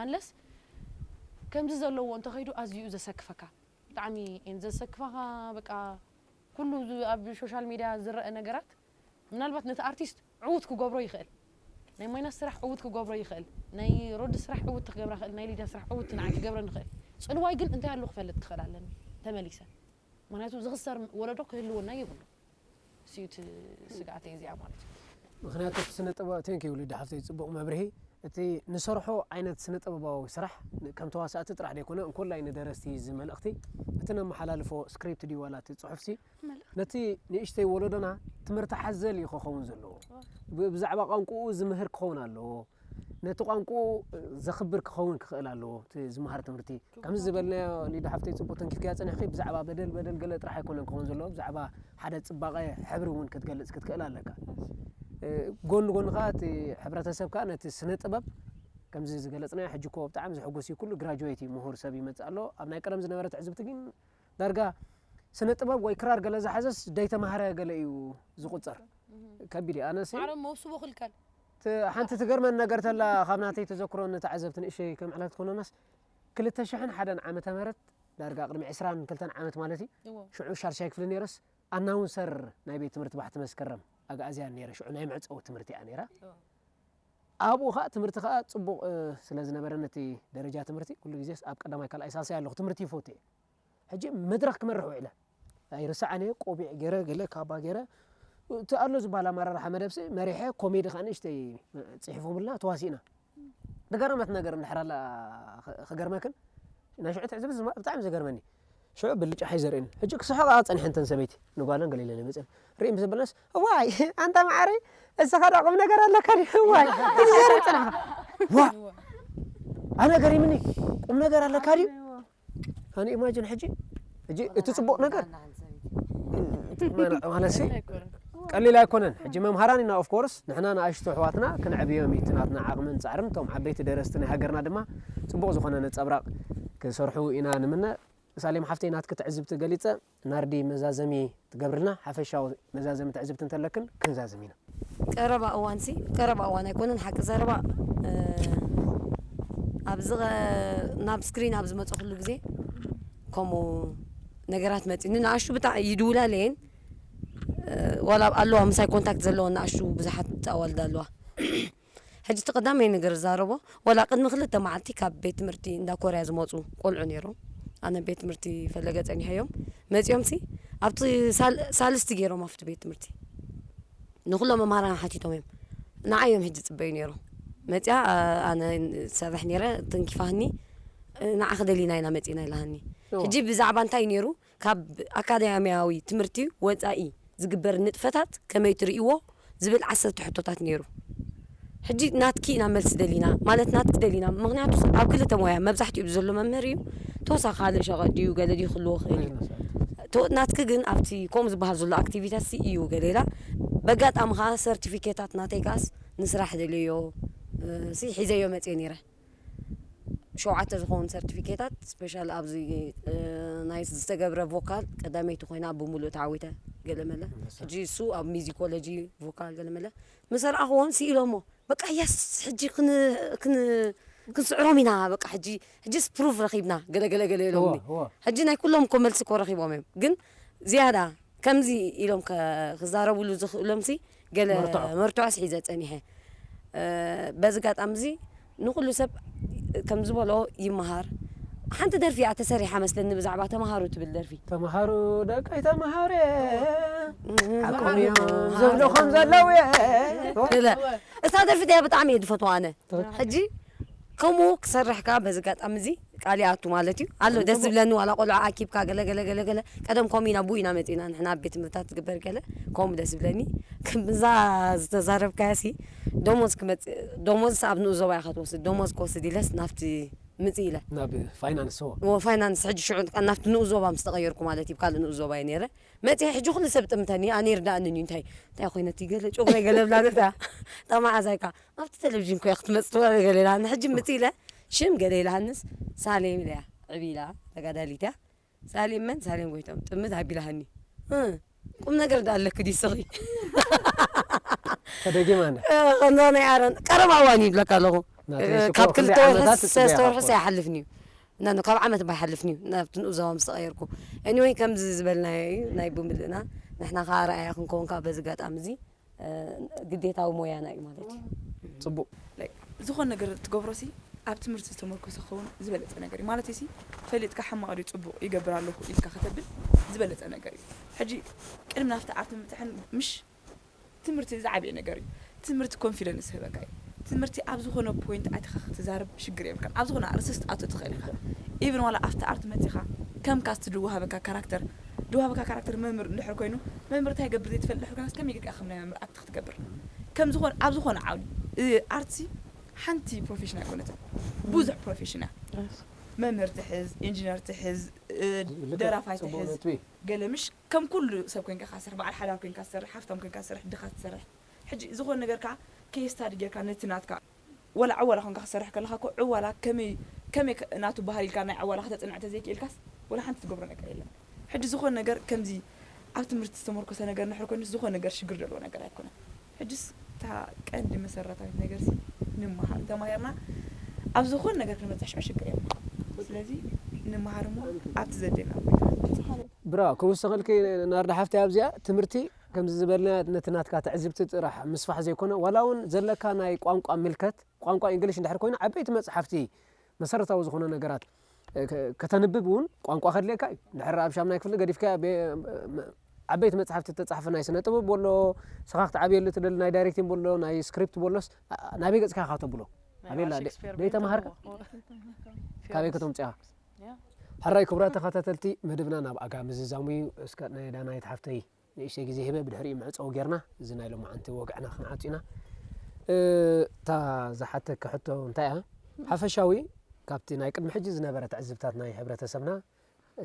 ኣንለስ ከምዚ ዘለዎ እንተኸይዱ ኣዝዩ እዩ ዘሰክፈካ። ብጣዕሚ እየን ዘሰክፋኻ። በቃ ኩሉ ዝ-፣ ኣብ ሶሻል ሚድያ ዝረአ ነገራት ምናልባት ነቲ ኣርቲስት ዕዉት ክገብሮ ይኽእል፣ ናይ ማይናስ ስራሕ ዕዉት ክገብሮ ይኽእል፣ ናይ ሮዲ ስራሕ ዕዉት ክገብራ ይኽእል፣ ናይ ሊዳ ስራሕ ዕዉት ንዓይ ክገብረኒ ይኽእል። ጽልዋይ ግን እንታይ ኣሎ ክፈልጥ ክኽእል ኣለኒ ተመሊሰ። ምኽንያቱ ዝኽሰር ወለዶ ክህልወና የብሉ። እሱ እዩ እቲ ስግኣተይ እዚኣ ማለት እዩ። ምኽንያቱ እቲ ስነ ጥበብ፣ ቴንክ ዩ ሊዳ ሓፍተይ፣ ጽቡቕ መብርሂ። እቲ ንሰርሖ ዓይነት ስነ ጥበባዊ ስራሕ ን-፣ ከም ተዋሳእቲ ጥራሕ ደይኮነ፣ እንኮላይ ንደረስቲ እዚ መልእኽቲ፣ እቲ ነመሓላልፎ ስክሪፕት ድዩ ዋላ እቲ ጽሑፍሲ፣ መልእኽቲ። ነቲ ንእሽተይ ወለዶና ትምህርቲ ሓዘል እዩ ክኸውን ዘለዎ። ብ-፣ ብዛዕባ ቋንቋኡ ዝምህር ክኸውን ኣለዎ። ነቲ ቋንቋኡ ዘኽብር ክኸውን ክኽእል ኣለዎ፣ እቲ ዝመሃር ትምህርቲ። ከምዚ ዝበልናዮ ሊዳ ሓፍተይ፣ ጽቡቕ ተንኪፍክያ ጸኒሕኪ፣ ብዛዕባ በደል፣ በደል ገለ ጥራሕ ኣይኮነን ክኸውን ዘለዎ፣ ብዛዕባ ሓደ ጽባቐ ሕብሪ እውን ክትገልጽ ክትክእል ኣለካ። እ፣ ጎኒ ጎኒ ከኣ እቲ ሕብረተሰብ ከኣ ነቲ ስነ ጥበብ ከምዚ ዝገለጽናዮ፣ ሕጂ እኮ ብጣዕሚ ዘሐጉስ እዩ፣ ኩሉ ግራጁዌት እዩ፣ ምሁር ሰብ ይመጽእ ኣሎ። ኣብ ናይ ቀደም ዝነበረ ትዕዝብቲ ግን ዳርጋ ስነ ጥበብ ወይ ክራር ገለ ዝሓዘስ ደይተማህረ ገለ እዩ ዝቁጸር። ከቢድ እዩ። ኣነሲ ማዕረ መውስቦ ክልከል። ት-፣ ሓንቲ ትገርመን ነገር ተላ፣ ካብ ናተይ ተዘክሮ ንተዓዘብቲ ንእሽተይ ከም ዕለት ኮኖናስ፣ ክልተ ሽሕን ሓደን ዓመተ ምህረት ዳርጋ ቅድሚ ዕስራን ክልተን ዓመት ማለት እዩ። እዎ። ሽዑ ሻድሻይ ክፍሊ ነይረስ፣ ኣናውንሰር ናይ ቤት ትምህርቲ ባሕቲ መስከረም ኣግኣዝያን ነይረ። ሽዑ ናይ መዕጸዊ ትምህርቲ እያ ነይራ። እዎ። ኣብኡ ኸኣ ትምህርቲ ኸኣ ጽቡቕ፣ እ፣ ስለ ዝነበረ ነቲ ደረጃ ትምህርቲ ኩሉ ግዜስ ኣብ ቀዳማይ ካልኣይ ሳልሳይ ኣለኹ፣ ትምህርቲ ይፈቱ እየ። ሕጂ መድረኽ ክመርሕ ውዒለ። ኣይርስዓን እየ፣ ቆቢዕ ገይረ፣ ገለ ካባ ገይረ፣ እቲ ኣሎ ዝበሃል ኣመራርሓ መደብሲ መሪሐ፣ ኮሜዲ ኸኣ ንእሽተይ ጽሒፎምልና፣ ተዋሲእና። ዝገረመት ነገር እንድሕር ኣላ ኸ-፣ ክገርመክን፣ ናይ ሽዑ ትዕዝብቲ ዝማ-፣ ብጣዕሚ ዘገርመኒ። ሽዑ ብልጫ ሓይ ዘርእን። ሕጂ ክስሕቓ ጸኒሐ እንተን ሰበይቲ፣ ንጓለን ገለ ኢለን ይመጽን። ርኢ ምስ በለስ፣ "እዋይ፣ ኣንታ መዓረይ፣ እስኻ ደኣ ቁም ነገር ኣለካ ድዩ? እዋይ፣ ክትዘርብ ጽንሓ። ዋ፣ ኣነ ገሪምኒ፣ ቁም ነገር ኣለካ ድዩ?" ኣነ ኢማጂን ሕጂ፣ ሕጂ እቲ ጽቡቕ ነገር፣ ማለት ሲ፣ ቀሊል ኣይኮነን። ሕጂ መምሃራን ኢና፣ ኦፍ ኮርስ፣ ንሕና ንኣሽቱ ኣሕዋትና ክንዕብዮም እዩ እቲ ናትና ዓቕምን ጻዕርን። እቶም ዓበይቲ ደረስቲ ናይ ሃገርና ድማ ጽቡቕ ዝኾነ ነጸብራቕ ክሰርሑ ኢና ንምነ። ሳሌም ሓፍተይ፣ ናትኪ ትዕዝብቲ ገሊጸ፣ ናርዲ መዛዘሚ ትገብርልና፣ ሓፈሻዊ መዛዘሚ ትዕዝብቲ እንተለክን ክንዛዝም ኢና። ቀረባ እዋንሲ፣ ቀረባ እዋን ኣይኮነን፣ ሓቂ ዘረባ፣ እ፣ ኣብዚ ቐ-፣ ናብ ስክሪን ኣብ ዝመጽእ ኩሉ ግዜ ከምኡ ነገራት መጺኡ። ንኣሽቱ ብጣዕ-፣ ይድውላለየን፣ እ፣ ዋላ ኣለዋ ምሳይ ኮንታክት ዘለወን ንኣሽቱ ብዙሓት ኣዋልድ ኣለዋ። ሕጂ እቲ ቀዳማይ ነገር ዝዛረቦ፣ ዋላ ቅድሚ ክልተ መዓልቲ ካብ ቤት ትምህርቲ እንዳ ኮርያ ዝመጹ ቆልዑ ነይሮም። ኣነ ቤት ትምህርቲ ፈለገ ጸኒሐዮም። መጺኦምሲ ኣብቲ ሳል-፣ ሳልስቲ ገይሮም ኣብቲ ቤት ትምህርቲ። ንኹሎም መምሃራን ሓቲቶም እዮም። ንዓይ እዮም ሕጂ ዝጽበዩ ነይሮም። መጺኣ፣ ኣ-፣ ኣነ ዝሰርሕ ነይረ፣ ተንኪፋህኒ፣ "ንዓኺ ደሊና ኢና መጺና" ኢላሃኒ። እዎ። ሕጂ ብዛዕባ እንታይ ነይሩ? ካብ ኣካዳሚያዊ ትምህርቲ ወጻኢ ዝግበር ንጥፈታት ከመይ ትርእይዎ ዝብል ዓሰርተ ሕቶታት ነይሩ። ሕጂ ናትኪ ኢና መልሲ ደሊና፣ ማለት ናትኪ ደሊና። ምኽንያቱ ኣብ ክልተ ሞያ መብዛሕትኡ ዘሎ መምህር እዩ። ተወሳኺ ካልእ ሸቐጥ ድዩ፣ ገለ ድዩ ክህልዎ ክእል እዩ። ቢዝነስ። ቶ-፣ ናትኪ ግን ኣብቲ ከምኡ ዝበሃል ዘሎ ኣክቲቪታት ሲ እዩ ገለ ኢላ። በጋጣሚ ኸዓ ሰርቲፊኬታት ናተይ ከዓስ ንስራሕ ደልዮ፣ እ፣ ሲ ሒዘዮ መጽየ ነይረ። ሸውዓተ ዝኾኑ ሰርቲፊኬታት ስፔሻል ኣብዚ፣ እ፣ ናይ ዝተገብረ ቮካል ቀዳመይቲ ኮይና ብምሉእ ተዓዊተ ገለመለ። ኣንበሳ። ሕጂ እሱ ኣብ ሚዚኮሎጂ ቮካል ገለመለ። ምስ ኣርኣኽዎም ስኢሎሞ። በቃ ያስ ሕጂ ክን-፣ ክን-፣ ክንስዕሮም ኢና። በቃ ሕጂ፣ ሕጂስ ፕሩፍ ረኺብና። ገለ፣ ገለ፣ ገለ ኢሎምኒ። እወ፣ እወ። ሕጂ ናይ ኩሎም እኮ መልሲ እኮ ረኺቦም እዮም። ግን ዝያዳ ከምዚ ኢሎም ከ-፣ ክዛረቡሉ ዝኽእሎም ሲ ገለ መርትዖ። መርትዖስ ሒዘ ጸኒሐ። እ፣ በዚ ኣጋጣሚ እዚ ንኹሉ ሰብ ከም ዝበሎ ይመሃር። ሓንቲ ደርፊ እያ ተሰሪሓ መስለኒ ብዛዕባ ተምሃሩ ትብል ደርፊ። ተምሃሩ ደቀይ ተምሃሩ እህ፣ ዓቆም እዮም ተምሃሩ። ዝብሉ ከም ዘለዉ እየ። ገለ እሳ ደርፊ እዚኣ ብጣዕሚ እየ ዝፈትዋ ኣነ። ትኽክል። ሕጂ ከምኡ ክሰርሕ ከኣ በዚ ኣጋጣሚ እዚ ቃል ይኣቱ ማለት እዩ። ኣሎ ደስ ዝብለኒ ዋላ ቆልዑ ኣኪብካ ገለ ገለ ገለ ገለ ቀደም ከምኡ ኢና ብኡ ኢና መጺእና ንሕና ኣብ ቤት ትምህርትታት ዝግበር ገለ ከምኡ ደስ ዝብለኒ። ከምዛ ዝተዛረብካያ ሲ ደሞዝ ክመጽእ ደሞዝ ኣብ ንኡስ ዞባ ኢኻ ትወስድ ደሞዝ ክወስድ ኢለስ ናብቲ ምጽእ ኢለ ናብ ፋይናንስ ዎ። ዎ ፋይናንስ ሕጂ ሽዑ ናብቲ ንኡስ ዞባ ምስ ተቐየርኩ ማለት እዩ ካልእ ንኡስ ዞባ እየ ነይረ። መጺአ ሕጂ ኩሉ ሰብ ጥምተኒ ኣነ ይርዳእንን እዩ እንታይ እንታይ ኮይነት ገለ ጨጉረይ ገለ ብላ ነታ እታ መዓዛይ ከኣ ኣብቲ ቴሌቪዥን ኮ ክትመጽ ትወረ ገለ ኢላ ንሕጂ ምጽ ኢለ ሽም ገለ ኢላሃንስ ሳሌም ኢለያ ዕብ ኢላ ተጋዳሊት እያ። ሳሌም መን ሳሌም ጎይቶም ጥምት ኣቢላሃኒ። እ፣ ቁም ነገር ዳ ኣለክ ዲስኺ ተደጊማና። ከምዛ ናይ ኣረን ቀረባ እዋን ይብለካ ኣለኹ። ናተይ እ፣ እኮ ካብ ክንደይ ክልተ ወርሒ ዓመታት ሰለስተ ጽበያ ወርሒ ካብ ሰይሓልፍኒ እዩ። እና ካብ ዓመት ባይሓልፍኒ እዩ ናብቲ ንኡስ ዞባ ምስ ተቐየርኩ። ኤኒወይ ከምዚ ዝበልናዮ እዩ ናይ ብምልእና ንሕና ከዓ ኣርኣያ ክንከውን ከዓ በዚ ኣጋጣሚ እዚ እ፣ ግዴታዊ ሞያና እዩ ማለት እዩ። ጽቡቕ። ላይክ ዝኾነ ነገር ትገብሮ ሲ ኣብ ትምህርቲ ዝተመርኮሰ ክኸውን ዝበለጸ ነገር እዩ ማለት ሲ ፈሊጥካ ሕማቕ ድዩ ጽቡቕ ይገብር ኣለኹ ኢልካ ከተብል ዝበለጸ ነገር እዩ። ሕጂ ቅድሚ ናብቲ ኣርት ምብጻሕን ምሽ ትምህርቲ ዝዓበየ ነገር እዩ። ትምህርቲ ኮንፊደንስ ይህበካ እዩ። ትምህርቲ ኣብ ዝኾነ ፖይንት ኣቲኻ ክትዛረብ ሽግር የብልካን። ኣብ ዝኾነ ኣርእስቲ ክትኣቱ ትኽእል ኢኻ። ኢቭን ዋላ ኣብቲ ኣርት መጺኻ ከም ካስት ድወሃበካ ካራክተር ድወሃበካ ካራክተር መምህር እንድሕር ኮይኑ መምህር እንታይ ይገብር ዘይትፈልጥ እንድሕር ኮይናስ ከመይ ጌርካ ከም ናይ መምህር ኣክት ክትገብር ከም ዝኾነ ኣብ ዝኾነ ዓውዲ እ፣ ኣርት ሲ ሓንቲ ፕሮፌሽን ኣይኮነትን። ብዙሕ ፕሮፌሽን እያ። መምህር ትሕዝ፣ ኢንጂነር ትሕዝ፣ እ፣ ልክዕ፣ ደራፋይ ጽቡቕ ትሕዝ፣ ነጥቢ። ገለ ምሽ ከም ኩሉ ሰብ ኮይንካ ኢኻ ትሰርሕ፣ በዓል ሓዳር ኮይንካ ትሰርሕ፣ ሃፍታም ኮይንካ ትሰርሕ፣ ድኻ ትሰርሕ። ሕጂ ዝኾነ ነገር ከኣ ኬስ ስታዲ ጌርካ ነቲ ናትካ ወላ ዕዋላ ኮንካ ክትሰርሕ ከለኻ እኮ ዕዋላ ከመይ ከመይ ከ- ናቱ ባህሪ ኢልካ ናይ ዕዋላ ከተጽንዕ ተዘይክኢልካስ ወላ ሓንቲ ትገብሮ ነገር የለን። ሕጂ ዝኾነ ነገር ከምዚ ኣብ ትምህርቲ ዝተመርኮሰ ነገር እንድሕር ኮይኑ ዝኾነ ነገር ሽግር ዘለዎ ነገር ኣይኮነን። ሕጅስ እታ ቀንዲ መሰረታዊት ነገር ሲ ንምሃር ተማሂርና ኣብ ዝኾነ ነገር ክንበፅሕ ሽዑ ሽግር የለን። ስለዚ ንምሃር እሞ ኣብቲ ዘድልየና ቦታ ንበፅሕ። ብራቮ ክውስኸልኪ ናርዳ ሓፍተይ ኣብዚኣ ትምህርቲ ከምዚ ዝበልና ነቲ ናትካ ትዕዝብቲ ጥራሕ ምስፋሕ ዘይኮነ ዋላ እውን ዘለካ ናይ ቋንቋ ምልከት ቋንቋ እንግሊሽ እንድሕር ኮይኑ ዓበይቲ መፅሓፍቲ መሰረታዊ ዝኾነ ነገራት እ፣ ከ- ከተንብብ እውን ቋንቋ ከድልየካ እዩ እንድሕር ኣብ ሻምናይ ክፍሊ ገዲፍካ ቤ- መ- ዓበይቲ መፅሓፍቲ ተፃሕፈ ናይ ስነ ጥበብ በሎ ስኻ ክትዓብየሉ ትደሊ ናይ ዳይሬክቲንግ በሎ ናይ ስክሪፕት በሎስ ኣ- ናበይ ገፅካ ኢኻ ተብሎ ኣበላ ደይተምሃርካ ካበይ ከተምፅኻ ሕራይ ክቡራት ተኸታተልቲ መደብና ናብ ኣጋ ምዝዛሙ እዩ እስከ ናይ ዳናይት ሓፍተይ ንእሽተይ ግዜ ሂበ ብድሕሪኡ ምዕፀው ጌርና እዚ ናይ ሎማዓንቲ ወግዕና ክንዓፁ ኢና። እታ ዝሓተካ ሕቶ እንታይ እያ? ሓፈሻዊ ካብቲ ናይ ቅድሚ ሕጂ ዝነበረ ትዕዝብታት ናይ ሕብረተሰብና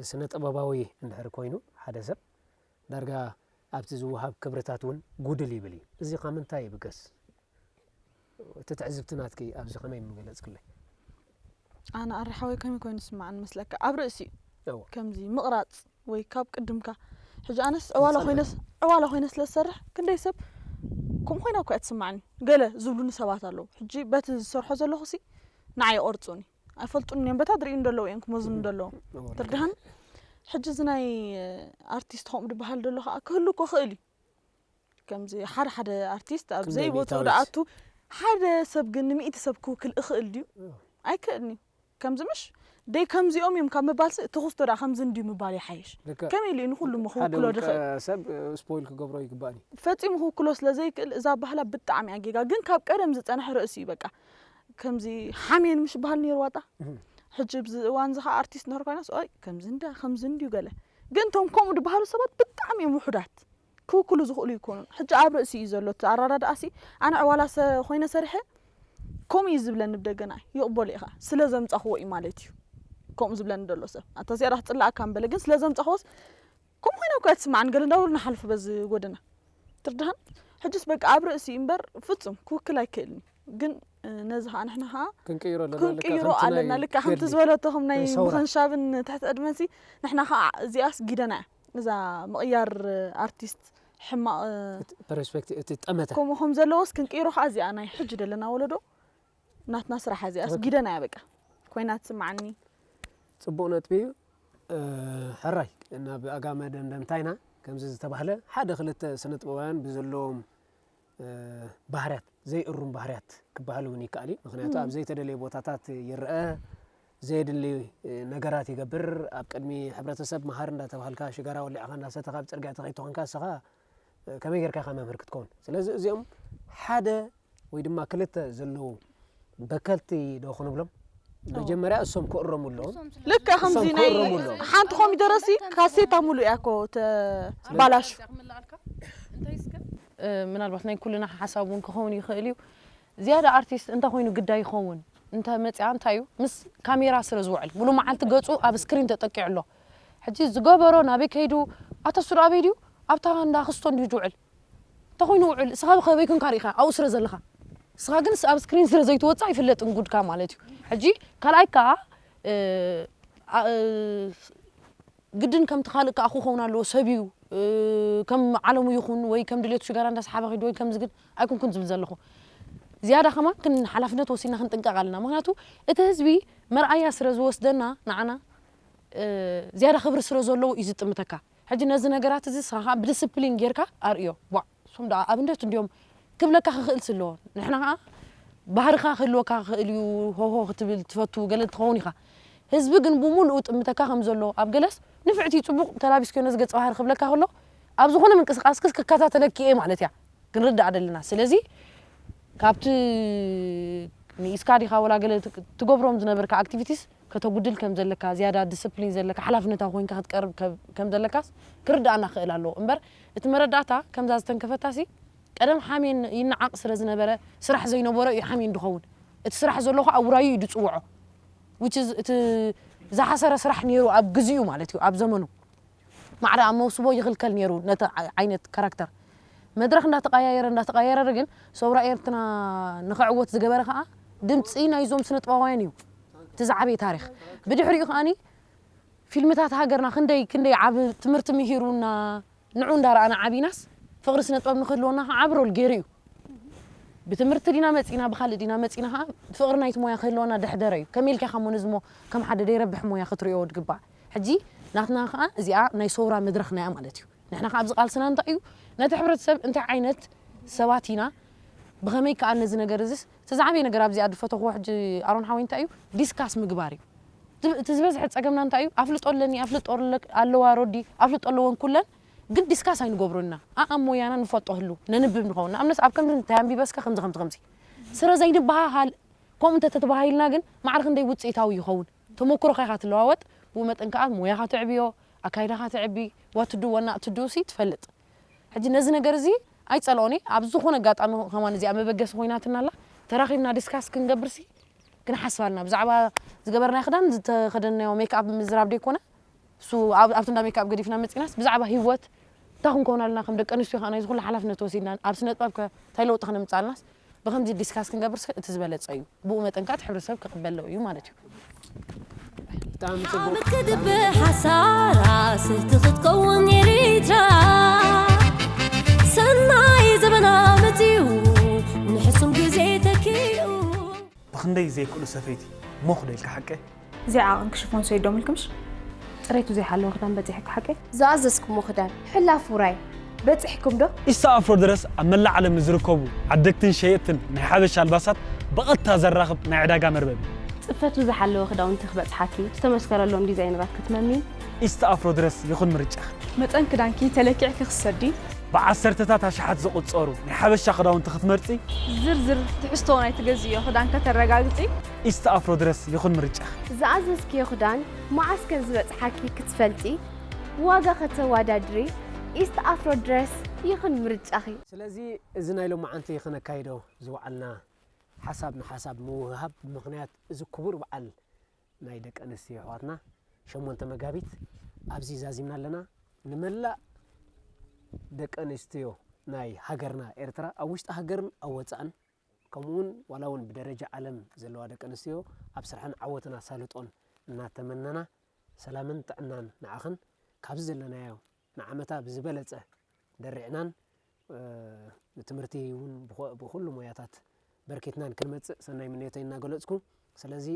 ስነ ጥበባዊ እንድሕር ኮይኑ ሓደ ሰብ ዳርጋ ኣብቲ ዝወሃብ ክብርታት እውን ጉድል ይብል እዩ። እዚ ካብ ምንታይ ይብገስ? እቲ ትዕዝብቲ ናትኪ ኣብዚ ከመይ ምገለጽክለይ? ኣነ ኣረ ሓወይ ከመይ ኮይኑ ዝስምዓኒ መስለካ ኣብ ርእሲ እዩ ከምዚ ምቕራጽ ወይ ካብ ቅድምካ ሕጂ ኣነስ ዕዋላ ኮይነስ ዕዋላ ኮይነ ስለ ዝሰርሕ ክንደይ ሰብ ከምኡ ኮይና እኮ እያ ትስምዓኒ ገለ ዝብሉኒ ሰባት ኣለዉ ሕጂ በቲ ዝሰርሖ ዘለኹ ሲ ንዓይ ይቐርጹኒ ኣይፈልጡን እዮም በታ ዝርእዩ እንደለዉ እዮም ክመዝኑ እንደለዉ ትርድሃን ሕጂ እዚ ናይ ኣርቲስት ከምኡ ዝበሃል ዘሎ ከዓ ክህሉ እኮ ክእል እዩ ከምዚ ሓደ ሓደ ኣርቲስት ኣብ ዘይወፅኡ ደኣቱ ሓደ ሰብ ግን ንሚእቲ ሰብ ክውክል እኽእል ድዩ? ኣይክእልን እዩ። ከምዚ ምሽ ደይ ከምዚኦም እዮም ካብ ምባልሲ እቲ ክስቶ ደኣ ከምዚ እንድዩ ምባል ይሓይሽ። ከመይ ኢሉ እዩ ንኹሉ ክውክሎ ድኽእል? ሰብ ስፖይል ክገብሮ ይግባእን እዩ። ፈጺሙ ክውክሎ ስለ ዘይክእል እዛ ኣባህላ ብጣዕሚ እያ ጌጋ። ግን ካብ ቀደም ዝጸንሐ ርእሲ እዩ በቃ። ከምዚ ሓሜን ምሽ በሃል ነይሩ ዋጣ። ሕጂ ኣብዚ እዋን እዚ ኸኣ ኣርቲስት እንድሕር ኮይናስ ኦይ ከምዚ እንዳ ከምዚ እንድዩ ገለ ግን እቶም ከምኡ ዝበሃሉ ሰባት ብጣዕሚ እዮም ውሑዳት። ክውክሉ ዝኽእሉ ይኮኑን። ሕጂ ኣብ ርእሲ እዩ ዘሎ እቲ ኣረዳድኣሲ። ኣነ ዕዋላ ሰ ኮይነ ሰሪሐ ከምኡ እዩ ዝብለኒ ብደገና ይቕበሎ ኢኻ። ስለ ዘምጻኽዎ እዩ ማለት እዩ። ከምኡ ዝብለኒ ዘሎ ሰብ ኣታ ዝያዳ ክጽላኣካ ምበለ ግን ስለ ዘምጻኽዎስ ከምኡ ኮይና እኮ እያ ትስማዓኒ። ገለ እንዳበሉ ንሓልፉ በዚ ጎደና ትርድሃን። ሕጅስ በቃ ኣብ ርእሲ እምበር ፍጹም ክውክል ኣይክእልን እዩ። ግን ነዚ ኸዓ ንሕና ኸዓ ክንቅይሮ ኣለና። ልክዕ ክንቅይሮ ከምቲ ናይ ኣለና። ልክዕ ከምቲ ገድሊ ዝበለቶ ከም ናይ ናይ ሰውራ። ምኽንሻብን ትሕቲ ዕድመንሲ ንሕና ኸዓ እዚኣስ ጊደና እያ። እዛ ምቕያር ኣርቲስት ሕማቕ እቲ ፐርስፔክቲቭ፣ እቲ ጠመተ። ከምኡ ከም ዘለዎስ ክንቅይሮ ኸዓ እዚኣ ናይ ሕጂ ዘለና ወለዶ ናትና ስራሕ እዚኣስ ትኽክል። ጊደና እያ በቃ ኮይና ትስማዓኒ። ጽቡቕ ነጥቢ እዩ። እ፣ ሕራይ ናብ ኣጋ መደምደምታ ኢና። ከምዚ ዝተባህለ ሓደ ክልተ ስነ ጥበባውያን ብዘለዎም እ፣ ባህርያት፣ ዘይእሩም ባህርያት ክበሃል እውን ይከኣል እዩ። ምኽንያቱ እም። ኣብ ዘይተደለየ ቦታታት ይረአ፣ ዘየድሊ፣ እ፣ ነገራት ይገብር፣ ኣብ ቅድሚ ሕብረተሰብ መሃር እንዳተባሃልካ ሽጋራ ወሊዕኻ እንዳሰተኻ ኣብ ጽርግያ ተኸይድ ተኾንካ ንስኻ፣ እ፣ ከመይ ጌርካ ኢኻ መምህር ክትከውን? ስለዚ እዚኦም ሓደ ወይ ድማ ክልተ ዘለዉ በከልቲ ዶ ክንብሎም? መጀመርያ እሶም ክእረሙ ኣለዎም። ልክዕ ከምዚ እሶም ናይ ክእረሙ ኣለዎም። ሓንቲ ኮሚደረሲ ካሴታ ሙሉእ እያ እኮ ተባላሹ። እ፣ ምናልባት ናይ ኩልና ሓሳብ እውን ክኸውን ይኽእል እዩ። ዝያዳ ኣርቲስት እንታይ ኮይኑ ግዳይ ይኸውን? እንተ መጽኣ እንታይ እዩ? ምስ ካሜራ ስለ ዝውዕል፣ ሙሉ መዓልቲ ገጹ ኣብ ስክሪን ተጠቂዑ ኣሎ። ሕጂ ዝገበሮ ናበይ ከይዱ? ኣታ እሱ ዶ ኣበይ ድዩ? ኣብታ እንዳ ክስቶ እንድዩ ዝውዕል። እንታይ ኮይኑ ውዕል? እስኻ ከበይ ኮንካ ርኢኻ? ኣብኡ ስለ ዘለኻ። እስኻ ግን ኣብ ስክሪን ስለ ዘይትወጽእ ኣይፍለጥን ጉድካ ማለት እዩ። ሕጂ ካልኣይ ከኣ፣ እ፣ ኣ-፣ እ፣ ግድን ከምቲ ካልእ ከኣ ክኸውን ኣለዎ። ሰብ እዩ፣ እ፣ ከም ዓለሙ ይኹን ወይ ከም ድሌቱ ሽጋራ እንዳሰሓበ ኸይዱ ወይ ከምዚ ግን ኣይኮንኩን ዝብል ዘለኹ። ዝያዳ ከማን ክን-፣ ሓላፍነት ወሲድና ክንጥንቀቕ ኣለና። ምኽንያቱ እቲ ህዝቢ መርኣያ ስለ ዝወስደና ንዓና፣ እ፣ ዝያዳ ክብሪ ስለ ዘለዎ እዩ ዝጥምተካ። ሕጂ ነዚ ነገራት እዚ ንስኻ ከኣ ብዲስፕሊን ጌርካ ኣርእዮ። ዋእ፣ እሶም ደኣ ኣብነት እንድዮም ክብለካ ክኽእል ስለ። ንሕና ከኣ ባህርኻ ክህልወካ ክኽእል እዩ፣ ሆሆ ክትብል ትፈቱ ገለ ትኸውን ኢኻ። ህዝቢ ግን ብምሉኡ ጥምተካ ከም ዘሎ፣ ኣብ ገለስ ንፍዕቲ ጽቡቕ ተላቢስኪዮ ነዚ ገጸ ባህሪ ክብለካ ከሎ፣ ኣብ ዝኾነ ምንቅስቃስክስ ክከታተለኪ እየ ማለት እያ። ክንርዳእ ደለና። ስለዚ ካብቲ ንኢስካ ዲኻ ወላ ገለ ትግ-፣ ትገብሮም ዝነበርካ ኣክቲቪቲስ ከተጉድል ከም ዘለካ፣ ዝያዳ ዲስፕሊን ዘለካ፣ ሓላፍነታዊ ኮይንካ ክትቀርብ ከ-፣ ከም ዘለካስ ክርድኣና ክኽእል ኣለዎ። እምበር እቲ መረዳእታ ከምዛ ዝተንከፈታሲ ቀደም ሓሜን ይነዓቕ ስለ ዝነበረ ስራሕ ዘይነበሮ እዩ ሓሜን ድኸውን። እቲ ስራሕ ዘሎ ኸኣ ውራዩ እዩ ድጽውዖ። Which is እቲ ዝሓሰረ ስራሕ ነይሩ ኣብ ግዚኡ ማለት እዩ፣ ኣብ ዘመኑ። ማዕረ ኣብ መውስቦ ይኽልከል ነይሩ ነቲ ዓ-፣ ዓይነት ካራክተር። መድረኽ እንዳተቐያየረ፣ እንዳተቐያየረ ግን ሰውራ ኤርትራ ንኽዕወት ዝገበረ ኸኣ ድምጺ ናይዞም ስነ ጥበባውያን እዩ። እቲ ዝዓበየ ታሪኽ። ብድሕሪኡ ኸኣኒ ፊልምታት ሃገርና ክንደይ፣ ክንደይ ዓቢ ትምህርቲ ምሂሩና፣ ንዑ እንዳረኣና ዓቢናስ ፍቕሪ ስነ ጥበብ ንኽህልወና ኸዓ ዓቢ ሮል ገይሩ እዩ። ብትምህርቲ ዲና መጺና፣ ብኻልእ ዲና መጺና ኸዓ ፍቕሪ ናይቲ ሞያ ክህልወና ደሕደረ እዩ። ከመይ ኢልካ ኢኻ እሞ ነዚ እሞ ከም ሓደ ደይረብሕ ሞያ ክትርእዮ ድግባእ? ሕጂ ናትና ኸዓ እዚኣ ናይ ሰውራ መድረኽና እያ ማለት እዩ። ንሕና ኸዓ ኣብዚ ቃልስና እንታይ እዩ? ነቲ ሕብረተሰብ እንታይ ዓይነት ሰባት ኢና? ብኸመይ ከኣ ነዚ ነገር እዚስ፣ እቲ ዝዓበየ ነገር ኣብዚኣ ዝፈተኽዎ ሕጂ ኣሮን ሓወይ እንታይ እዩ? ዲስካስ ምግባር እዩ። እቲ፣ እቲ ዝበዝሐ ጸገምና እንታይ እዩ? ኣፍልጦ ኣለኒ፣ ኣፍልጦ ኣለ-፣ ኣለዋ ሮዲ፣ ኣፍልጦ ኣለወን ኩለን፣ ግን ዲስካስ ኣይንገብሮን ኢና። ኣኣብ ሞያና ንፈልጦ ህሉ፣ ነንብብ ንኸውን። ንኣብነት ኣብ ከምዚ እንታይ ኣንቢበ እስከ ከምዚ፣ ከምዚ፣ ከምዚ። ስረ ዘይንበሃሃል፣ ከምኡ እንተ ተተባሂልና ግን ማዕረ ክንደይ ውጽኢታዊ ይኸውን? ተመኩሮኻ ኢኻ ትለዋወጥ፣ ብኡ መጠን ከኣ ሞያኻ ተዕብዮ፣ ኣካይዳኻ ተዕቢ፣ what to do፣ what not to do ሲ ትፈልጥ። ሕጂ ነዚ ነገር እዚ ኣይጸልኦን እየ። ኣብ ዝኾነ ኣጋጣሚ ከማን እዚኣ መበገሲ ኮይናትና ኣላ። ተራኺብና ዲስካስ ክንገብርሲ ክንሓስብ ኣለና። ብዛዕባ ዝገበርናዮ ክዳን፣ ዝተኸደንናዮ ሜክኣፕ ምዝራብ ደይኮነ፣ እሱ ኣብ-፣ ኣብቲ እንዳ ሜክኣፕ ገዲፍና መጺናስ፣ ብዛዕባ ህይወት እንታይ ክንከውን ኣለና፣ ከም ደቂ ኣንስትዮ ከኣ ናይዚ ኩሉ ሓላፍነት ወሲድና፣ ኣብ ስነ ጥበብ ከ እንታይ ለውጢ ከነምጽእ ኣለናስ፣ ብኸምዚ ዲስካስ ክንገብር ስ-፣ እቲ ዝበለጸ እዩ። ብኡ መጠን ከኣ እቲ ሕብረተሰብ ክቕበሎ እዩ ማለት እዩ። ብጣዕሚ ጽቡቕ። ዓመት ክድብእ ሓሳራ ስልቲ ክትከውን ኤሪትራ። ሰናይ ዘበና መጺኡ፣ ንሕሱም ግዜ ተኪኡ። ብኽንደይ ዘይክእሉ ሰፈይቲ ሞኽ ዶ ኢልካ ሓቀ? እዚኣ ዓቕንኪ ሽፎን ሰይዶ ምልክምሽ? ጽሬቱ ዘይሓለወ ክዳን በጺሕኪ ሓቀ? ዝኣዘዝኩሞ ክዳን፣ ሕላፍ ውራይ፣ በጺሕኩም ዶ? ኢስታ ኣፍሮ ድረስ ኣብ መላእ ዓለም ንዝርከቡ ዓደግትን ሸየጥትን ናይ ሓበሻ ኣልባሳት ብቐጥታ ዘራኽብ ናይ ዕዳጋ መርበብ እዩ። ጽፈቱ ዝሓለወ ክዳውንቲ ክበጽሓኪ፣ ዝተመስከረሎም ዲዛይነራት ክትመሚ። ኢስታ ኣፍሮ ድረስ ይኹን ምርጫኺ። መጠን ክዳንኪ ተለኪዕኪ ክትሰዲ። ብዓሰርተታት ኣሽሓት ዝቑጸሩ ናይ ሓበሻ ክዳውንቲ ክትመርጺ። ዝርዝር ትሕዝቶ ናይ ትገዝእዮ ክዳን ከተረጋግጺ። ኢስታ ኣፍሮ ድረስ ይኹን ምርጫኺ። ዝኣዘዝክዮ ክዳን መዓስ ከም ዝበጽሓኪ ክትፈልጢ። ዋጋ ከተወዳድሪ፣ ኢስት ኣፍሮ ድረስ ይኹን ምርጫኺ። ስለዚ እዚ ናይ ሎማዓንቲ ክነካይዶ ዝወዓልና ሓሳብ ንሓሳብ ምውህሃብ ብምኽንያት እዚ ክቡር በዓል ናይ ደቂ ኣንስትዮ ኣሕዋትና ሸሞንተ መጋቢት ኣብዚ ዛዚምና ኣለና። ንመላእ ደቂ ኣንስትዮ ናይ ሃገርና ኤርትራ ኣብ ውሽጢ ሃገርን ኣብ ወጻእን ከምኡውን ዋላ እውን ብደረጃ ዓለም ዘለዋ ደቂ ኣንስትዮ ኣብ ስርሐን ዓወትን ኣሳልጦን እናተመነና ሰላምን ጥዕናን ንዓኽን ካብዚ ዘለናዮ ንዓመታ ብዝበለጸ ደሪዕናን ትምህርቲ እውን ብኹሉ ሞያታት በርኪትናን ክንመጽእ ሰናይ ምንዮተይ እናገለጽኩ ስለዚ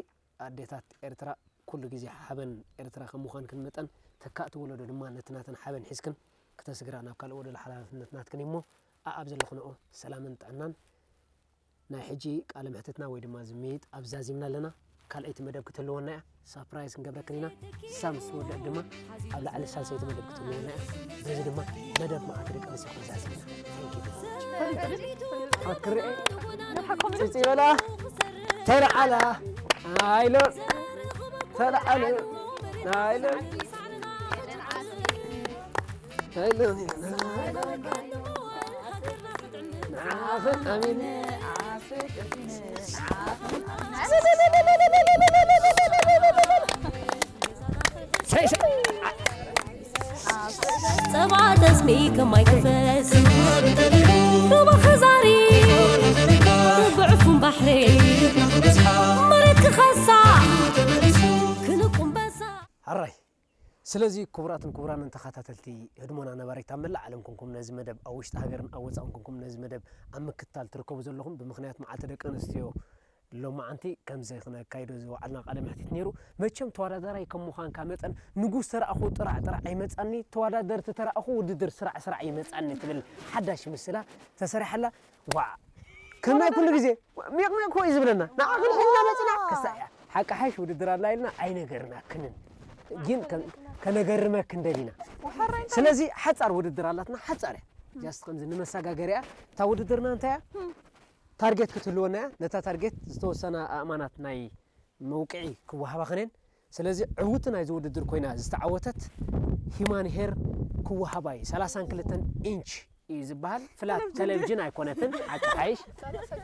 ኣዴታት ኤርትራ ኩሉ ግዜ ሓበን ኤርትራ ከም ምዃንክን መጠን ተካእቲ ወለዶ ድማ ነቲ ናተን ሓበን ሒዝክን ክተስግራ ናብ ካልእ ወለዶ ሓላፍነት ናትክን እሞ ኣኣብ ዘለኽንኦ ሰላምን ጥዕናን ናይ ሕጂ ቃለ ምሕትትና ወይ ድማ ዝምይጥ ኣብ ዛዚምና ኣለና ካልኣይቲ መደብ ክትህልወና እያ ሳፕራይዝ ክንገብረክን ኢና ሳም ምስ ወደእ ድማ ኣብ ላዕሊ ሳልሰይቲ መደብ ክትህልወና እያ በዚ ድማ መደብ መዓልቲ ደቂ ኣንስትዮ ክንዛዝም ኢና ኣክርኤ ጽጽ ይበላ ተለዓላ ኣይሎ ተለዓሉ ኣይሎ ኣይሎ ንዓኽን ኣሚን ጸባ ተስሚ ከማይ ክፈስ ሩባ ኸዛሪ ብዕፉን ባሕሪ መሬት ክኸሳ ክንቁምበሳ ሕራይ ስለዚ ክቡራትን ክቡራንን ተኸታተልቲ ህድሞና ነባሪት ኣብ መላእ ዓለም ኮንኩም ነዚ መደብ ኣብ ውሽጢ ሃገርን ኣብ ወፃእን ኮንኩም ነዚ መደብ ኣብ ምክትታል ትርከቡ ዘለኹም ብምኽንያት መዓልቲ ደቂ ኣንስትዮ ሎማዓንቲ ከምዚ ክነካይዶ ዝወዓልና ቃለ መሕትት ነይሩ። መቸም ተወዳዳራይ ከም ምዃንካ መጠን ንጉስ ተረኣኹ ጥራዕ ጥራዕ ኣይመጻኒ፣ ተወዳደርቲ ተረኣኹ ውድድር ስራዕ ስራዕ ይመጻኒ ትብል ሓዳሽ ምስላ ተሰሪሓላ። ዋዕ ከም ናይ ኩሉ ግዜ ሚቕ ሚቕ ኮይ ዝብለና ንዓ ክንሕና መጽና ክሳዕ እያ ሓቂ ሓሽ ውድድር ኣላ ኢልና ኣይነገርናክንን ግን ከነገርመክን ደሊና። ስለዚ ሓጻር ውድድር ኣላትና ሓጻር እያ ጃስት ከምዚ ንመሰጋገሪያ እታ ውድድርና እንታይ እያ ታርጌት ክትህልወና እያ ነታ ታርጌት ዝተወሰና ኣእማናት ናይ መውቅዒ ክወሃባኽን እየን ስለዚ ዕውቲ ናይዚ ውድድር ኮይና ዝተዓወተት ሂማን ሄር ክወሃባ እዩ ሰላሳን ክልተን ኢንች እዩ ዝበሃል ፍላት ቴሌቭዥን ኣይኮነትን ሓቂ ሓይሽ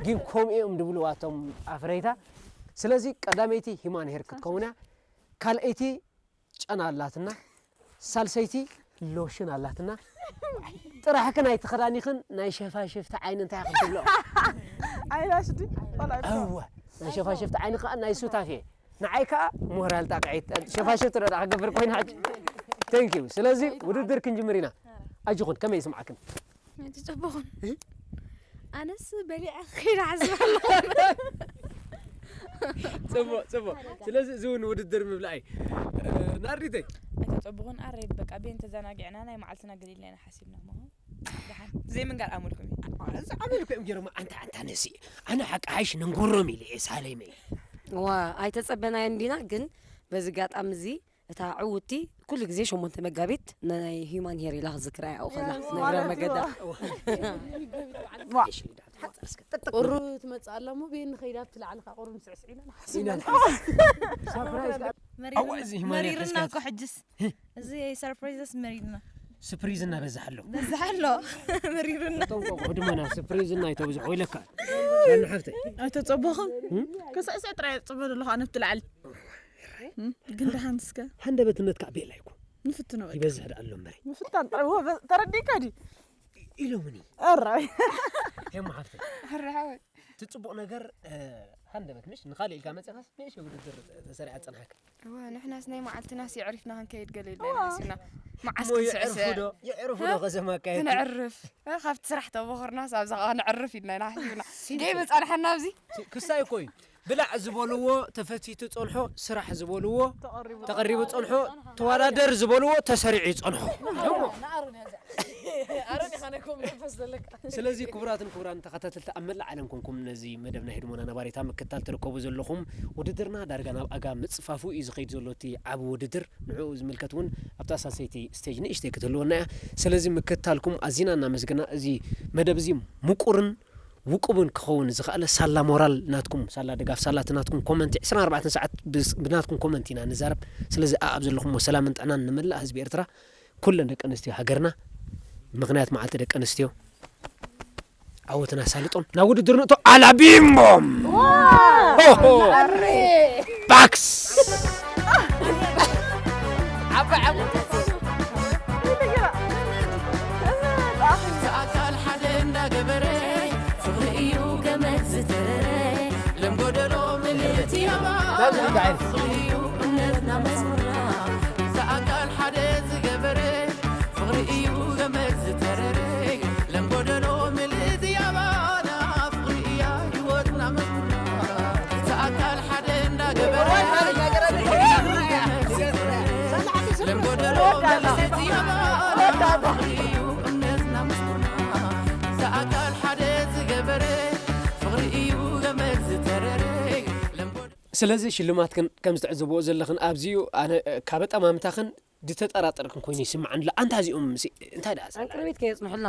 ግን ከምኡ እዮም ድብልዋ እቶም ኣፍረይታ ስለዚ ቀዳመይቲ ሂማን ሄር ክትከውን እያ ካልኣይቲ ጨና ኣላትና ሳልሰይቲ ሎሽን ኣላትና ጥራሕክን ኣይትኸዳኒኽን ናይ ሸፋሽፍቲ ዓይኒ እንታይ ኢኽን ትብልኦ ኣይላሽ ድዩ ቆልዓ እኮ እወ ናይ ሸፋሽፍቲ ዓይኒ ከዓ ናይ ሱታፌ ንዓይ ከዓ ሞራል ጣቕዒት ሸፋሽፍቲ ዶ ክገብር ኮይና ሕጂ thank you ስለዚ ውድድር ክንጅምር ኢና ኣጅኹን ከመይ ይስምዓክን እቲ ጽቡቕን ኣነስ በሊዐ ክኸይድ ዓዝብ ኣለኹ ጽቡቕ ጽቡቕ ስለዚ እዚ እውን ውድድር ምብላዕ እዩ ናርዲተይ ኣይተጸብቑን ኣረይ በቃ ቤን ተዘናጊዕና ናይ መዓልትና ገሊልና ኢና ሓሲብና እሞ ደሓን ዘይምንጋር ኣመልኩም እዩ እዚ ኣመልኩ እዮም ገይሮም ኣንታ ኣንታ ነሲ ኣነ ሓቂ ሓይሽ ነንጎሮም ኢለ እየ ሳለይመ ዋ ኣይተጸበናዮን ዲና ግን በዚ ጋጣሚ እዚ እታ ዕውቲ ኩሉ ግዜ ሸሞንተ መጋቢት ናይ ሂዩማን ሄር ኢላ ክዝክራ እያ ከላ ነግረ መገዳ ቁሩ ትመጽእ ኣላ እሞ ብየን ንኸይዳ ኣብቲ ላዕሊ ከ ቁሩ ንስዕስዕ ኢና ንሓስብ ኣዋ እዚ ሂማን ሄር መሪርና እኮ ሕጅስ እዚ ሰርፕራይዝስ መሪርና ስፕሪዝ እናበዝሕ ኣሎ በዝሕ ኣሎ መሪርና ጠንቆቁ ድማ ናብ ስፕሪዝ እና ይተብዝሖ ኢለካ ዳኒ ሓፍተይ ኣይተጸበኹም ክስዕስዕ ጥራይ እየ ዝጽበ ዘለኹ ኣነ ኣብቲ ላዕሊ ግን ደሓን እስከ ሃንደበትነት ከዓ ቤላ ይኮ ንፍትኖ በቃ ይበዝሕ ደኣ ኣሎ እምበረ ምፍታን ጥራይ ወ ተረዲእካ ድዩ ኢሎምኒ ኣራይ ሄሞ ሓፍተይ ሕራሓወይ እቲ ፅቡቕ ነገር ሃንደበት ምሽ ንኻልእ ኢልካ መፅኻስ ንእሽተይ ውድድር ተሰሪዓ ፀንሓካ እዋ ንሕናስ ናይ መዓልትናስ የዕሪፍና ክንከይድ ገለ ኢልና ኢና ሓሲብና መዓስ እሞ ይዕርፉ ክንስዕስዕ ዶ ይዕርፉ ዶ ከዘም ኣካየድቲ ክንዕርፍ እ፣ ካብቲ ስራሕ ተቦኽርናስ ኣብዛ ከዓ ንዕርፍ ኢልና ኢና ሓሲብና ደይ መፃንሐና ኣብዚ ክሳይ እኮ እዩ ብላዕ ዝበልዎ ተፈቲቱ ፀንሖ ስራሕ ዝበልዎ ተቐሪቡ ፀንሖ ተወዳደር ዝበልዎ ተሰሪዑ ይፀንሖ ኣሮን ኢኻ ናይ ከምኡ መንፈስ ዘለካ ስለዚ ክቡራትን ክቡራን ተኸታተልቲ ኣብ መላእ ዓለም ኮንኩም ነዚ መደብ ናይ ህድሞና ነባሪታ ምክታል ትርከቡ ዘለኹም ውድድርና ዳርጋ ናብ ኣጋ ምፅፋፉ እዩ ዝኸይድ ዘሎ እቲ ዓብ ውድድር ንዕኡ ዝምልከት እውን ኣብታ ሳሰይቲ ስቴጅ ንእሽተይ ክትህልወና እያ ስለዚ ምክታልኩም ኣዚና እናመስገና እዚ መደብ እዚ ምቁርን ውቁብን ክኸውን ዝኸኣለ ሳላ ሞራል ናትኩም ሳላ ድጋፍ ሳላ እቲ ናትኩም ኮመንቲ ዕስራን ኣርባዕተን ሰዓት ብስ- ብናትኩም ኮመንቲ ኢና ንዛረብ ስለዚ ኣኣብ ዘለኹም ሰላምን ጥዕናን ንመላእ ህዝቢ ኤርትራ ኩለን ደቂ ኣንስትዮ ሃገርና ምኽንያት መዓልቲ ደቂ ኣንስትዮ ዓወትን ኣሳልጦን ናብ ውድድር ንእቶ። ኣላቢምቦም! ሆሆ! ባክስ! ኣካል ሓደ እንዳገበረ ፍቕሪ እዩ ገመድ ዝተረረ ለም ጎደሎ ምልእቲ ኣባ ፍቕሪ እዩ እምነትና መስሙርና እዚ ኣካል ሓደ ዝገበረ ፍቕሪ እዩ ገመድ ዝተረረ ለም ጎደሎ ምልእቲ ኣባና ፍቕሪ እያ ህይወትና መስሙርና እዚ ኣካል ሓደ እንዳገበረ ፍቕሪ እዩ ገመድ ዝተረረ ለም ጎደሎ ምልእቲ ኣባና ፍቕሪ እዩ እምነትና መስሙርና እዚ ኣካል ሓደ ዝገበረ ፍቕሪ እዩ ገመድ ዝተረረ ለም ጎደሎ ስለዚ ሽልማትክን ከም ዝትዕዘብዎ ዘለኽን ኣብዚኡ ኣነ ካብ ኣጠማምታኽን ዝተጠራጠርክን ኮይኑ ይስምዓኒ ኣሎ ኣንታ እዚኦም ምስ እንታይ ደኣ ዕንቅርቢት ከየፅንሑልና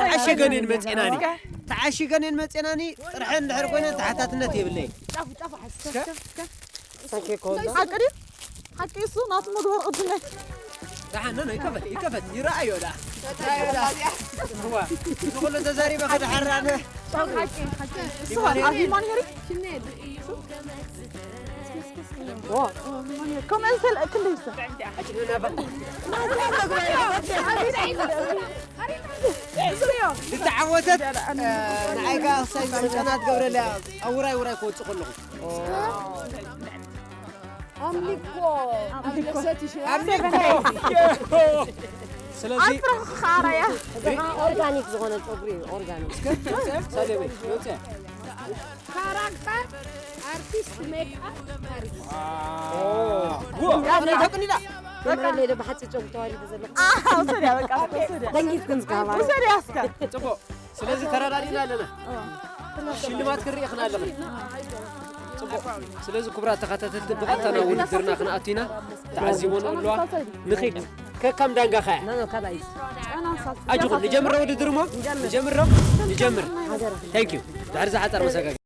ተዓሸገን እየን መፅኤናኒ ተዓሽገን እየን መፅኤናኒ ጥርሐን እንድሕር ኮይነን ተሓታትነት የብለይ ሓቂ ድዩ ሓቂ እሱ ናቱ መግበር ቅድነት ደሓን ኖ ይከፈት ይከፈት ይረኣዮ ደኣ እዚ ኩሉ ተዛሪበ ከድሓራነ ከምአንሰል ክንደይሰ ዝተዓወተት ንዓይ ከዓ ክሳይ ምጨና ትገብረለያ ኣብ ውራይ ውራይ ክወፅእ ከለኹ ኣምሊኮ ስለዚ ኣፍረኽ ኻራያ ኦርጋኒክ ዝኾነ ፀጉሪ እዩ ኦርጋኒክ ሳሌ በይ ወፅያ ካራክተር ኣርቲስት ሜክኣፕ ተቅኒዳ የምረለይ ዶ ብሓፂር ጨጉሪ ተዋሊደ ዘለኹ ውሰድያ በቃ ውሰድያ ደንጊት ግን ዝካባ ውሰድያ እስከ ፅቡቅ ስለዚ ተረዳዲና ኣለና ሽልማት ክርኢ ክና ኣለና ፅቡቅ ስለዚ ክቡራት ተኸታተልቲ ብቐጥታ ናብ ውድድርና ክንኣቱ ኢና ተዓዚቦን ኣለዋ ንኺድ ከካም ዳንጋ ኸያ ኖ ኖ ካባይ ኣጅኹም ንጀምሮ ውድድር እሞ ንጀምሮ ንጀምር ታንክ ዩ ድሕሪ ዝሓፀር መሰጋገ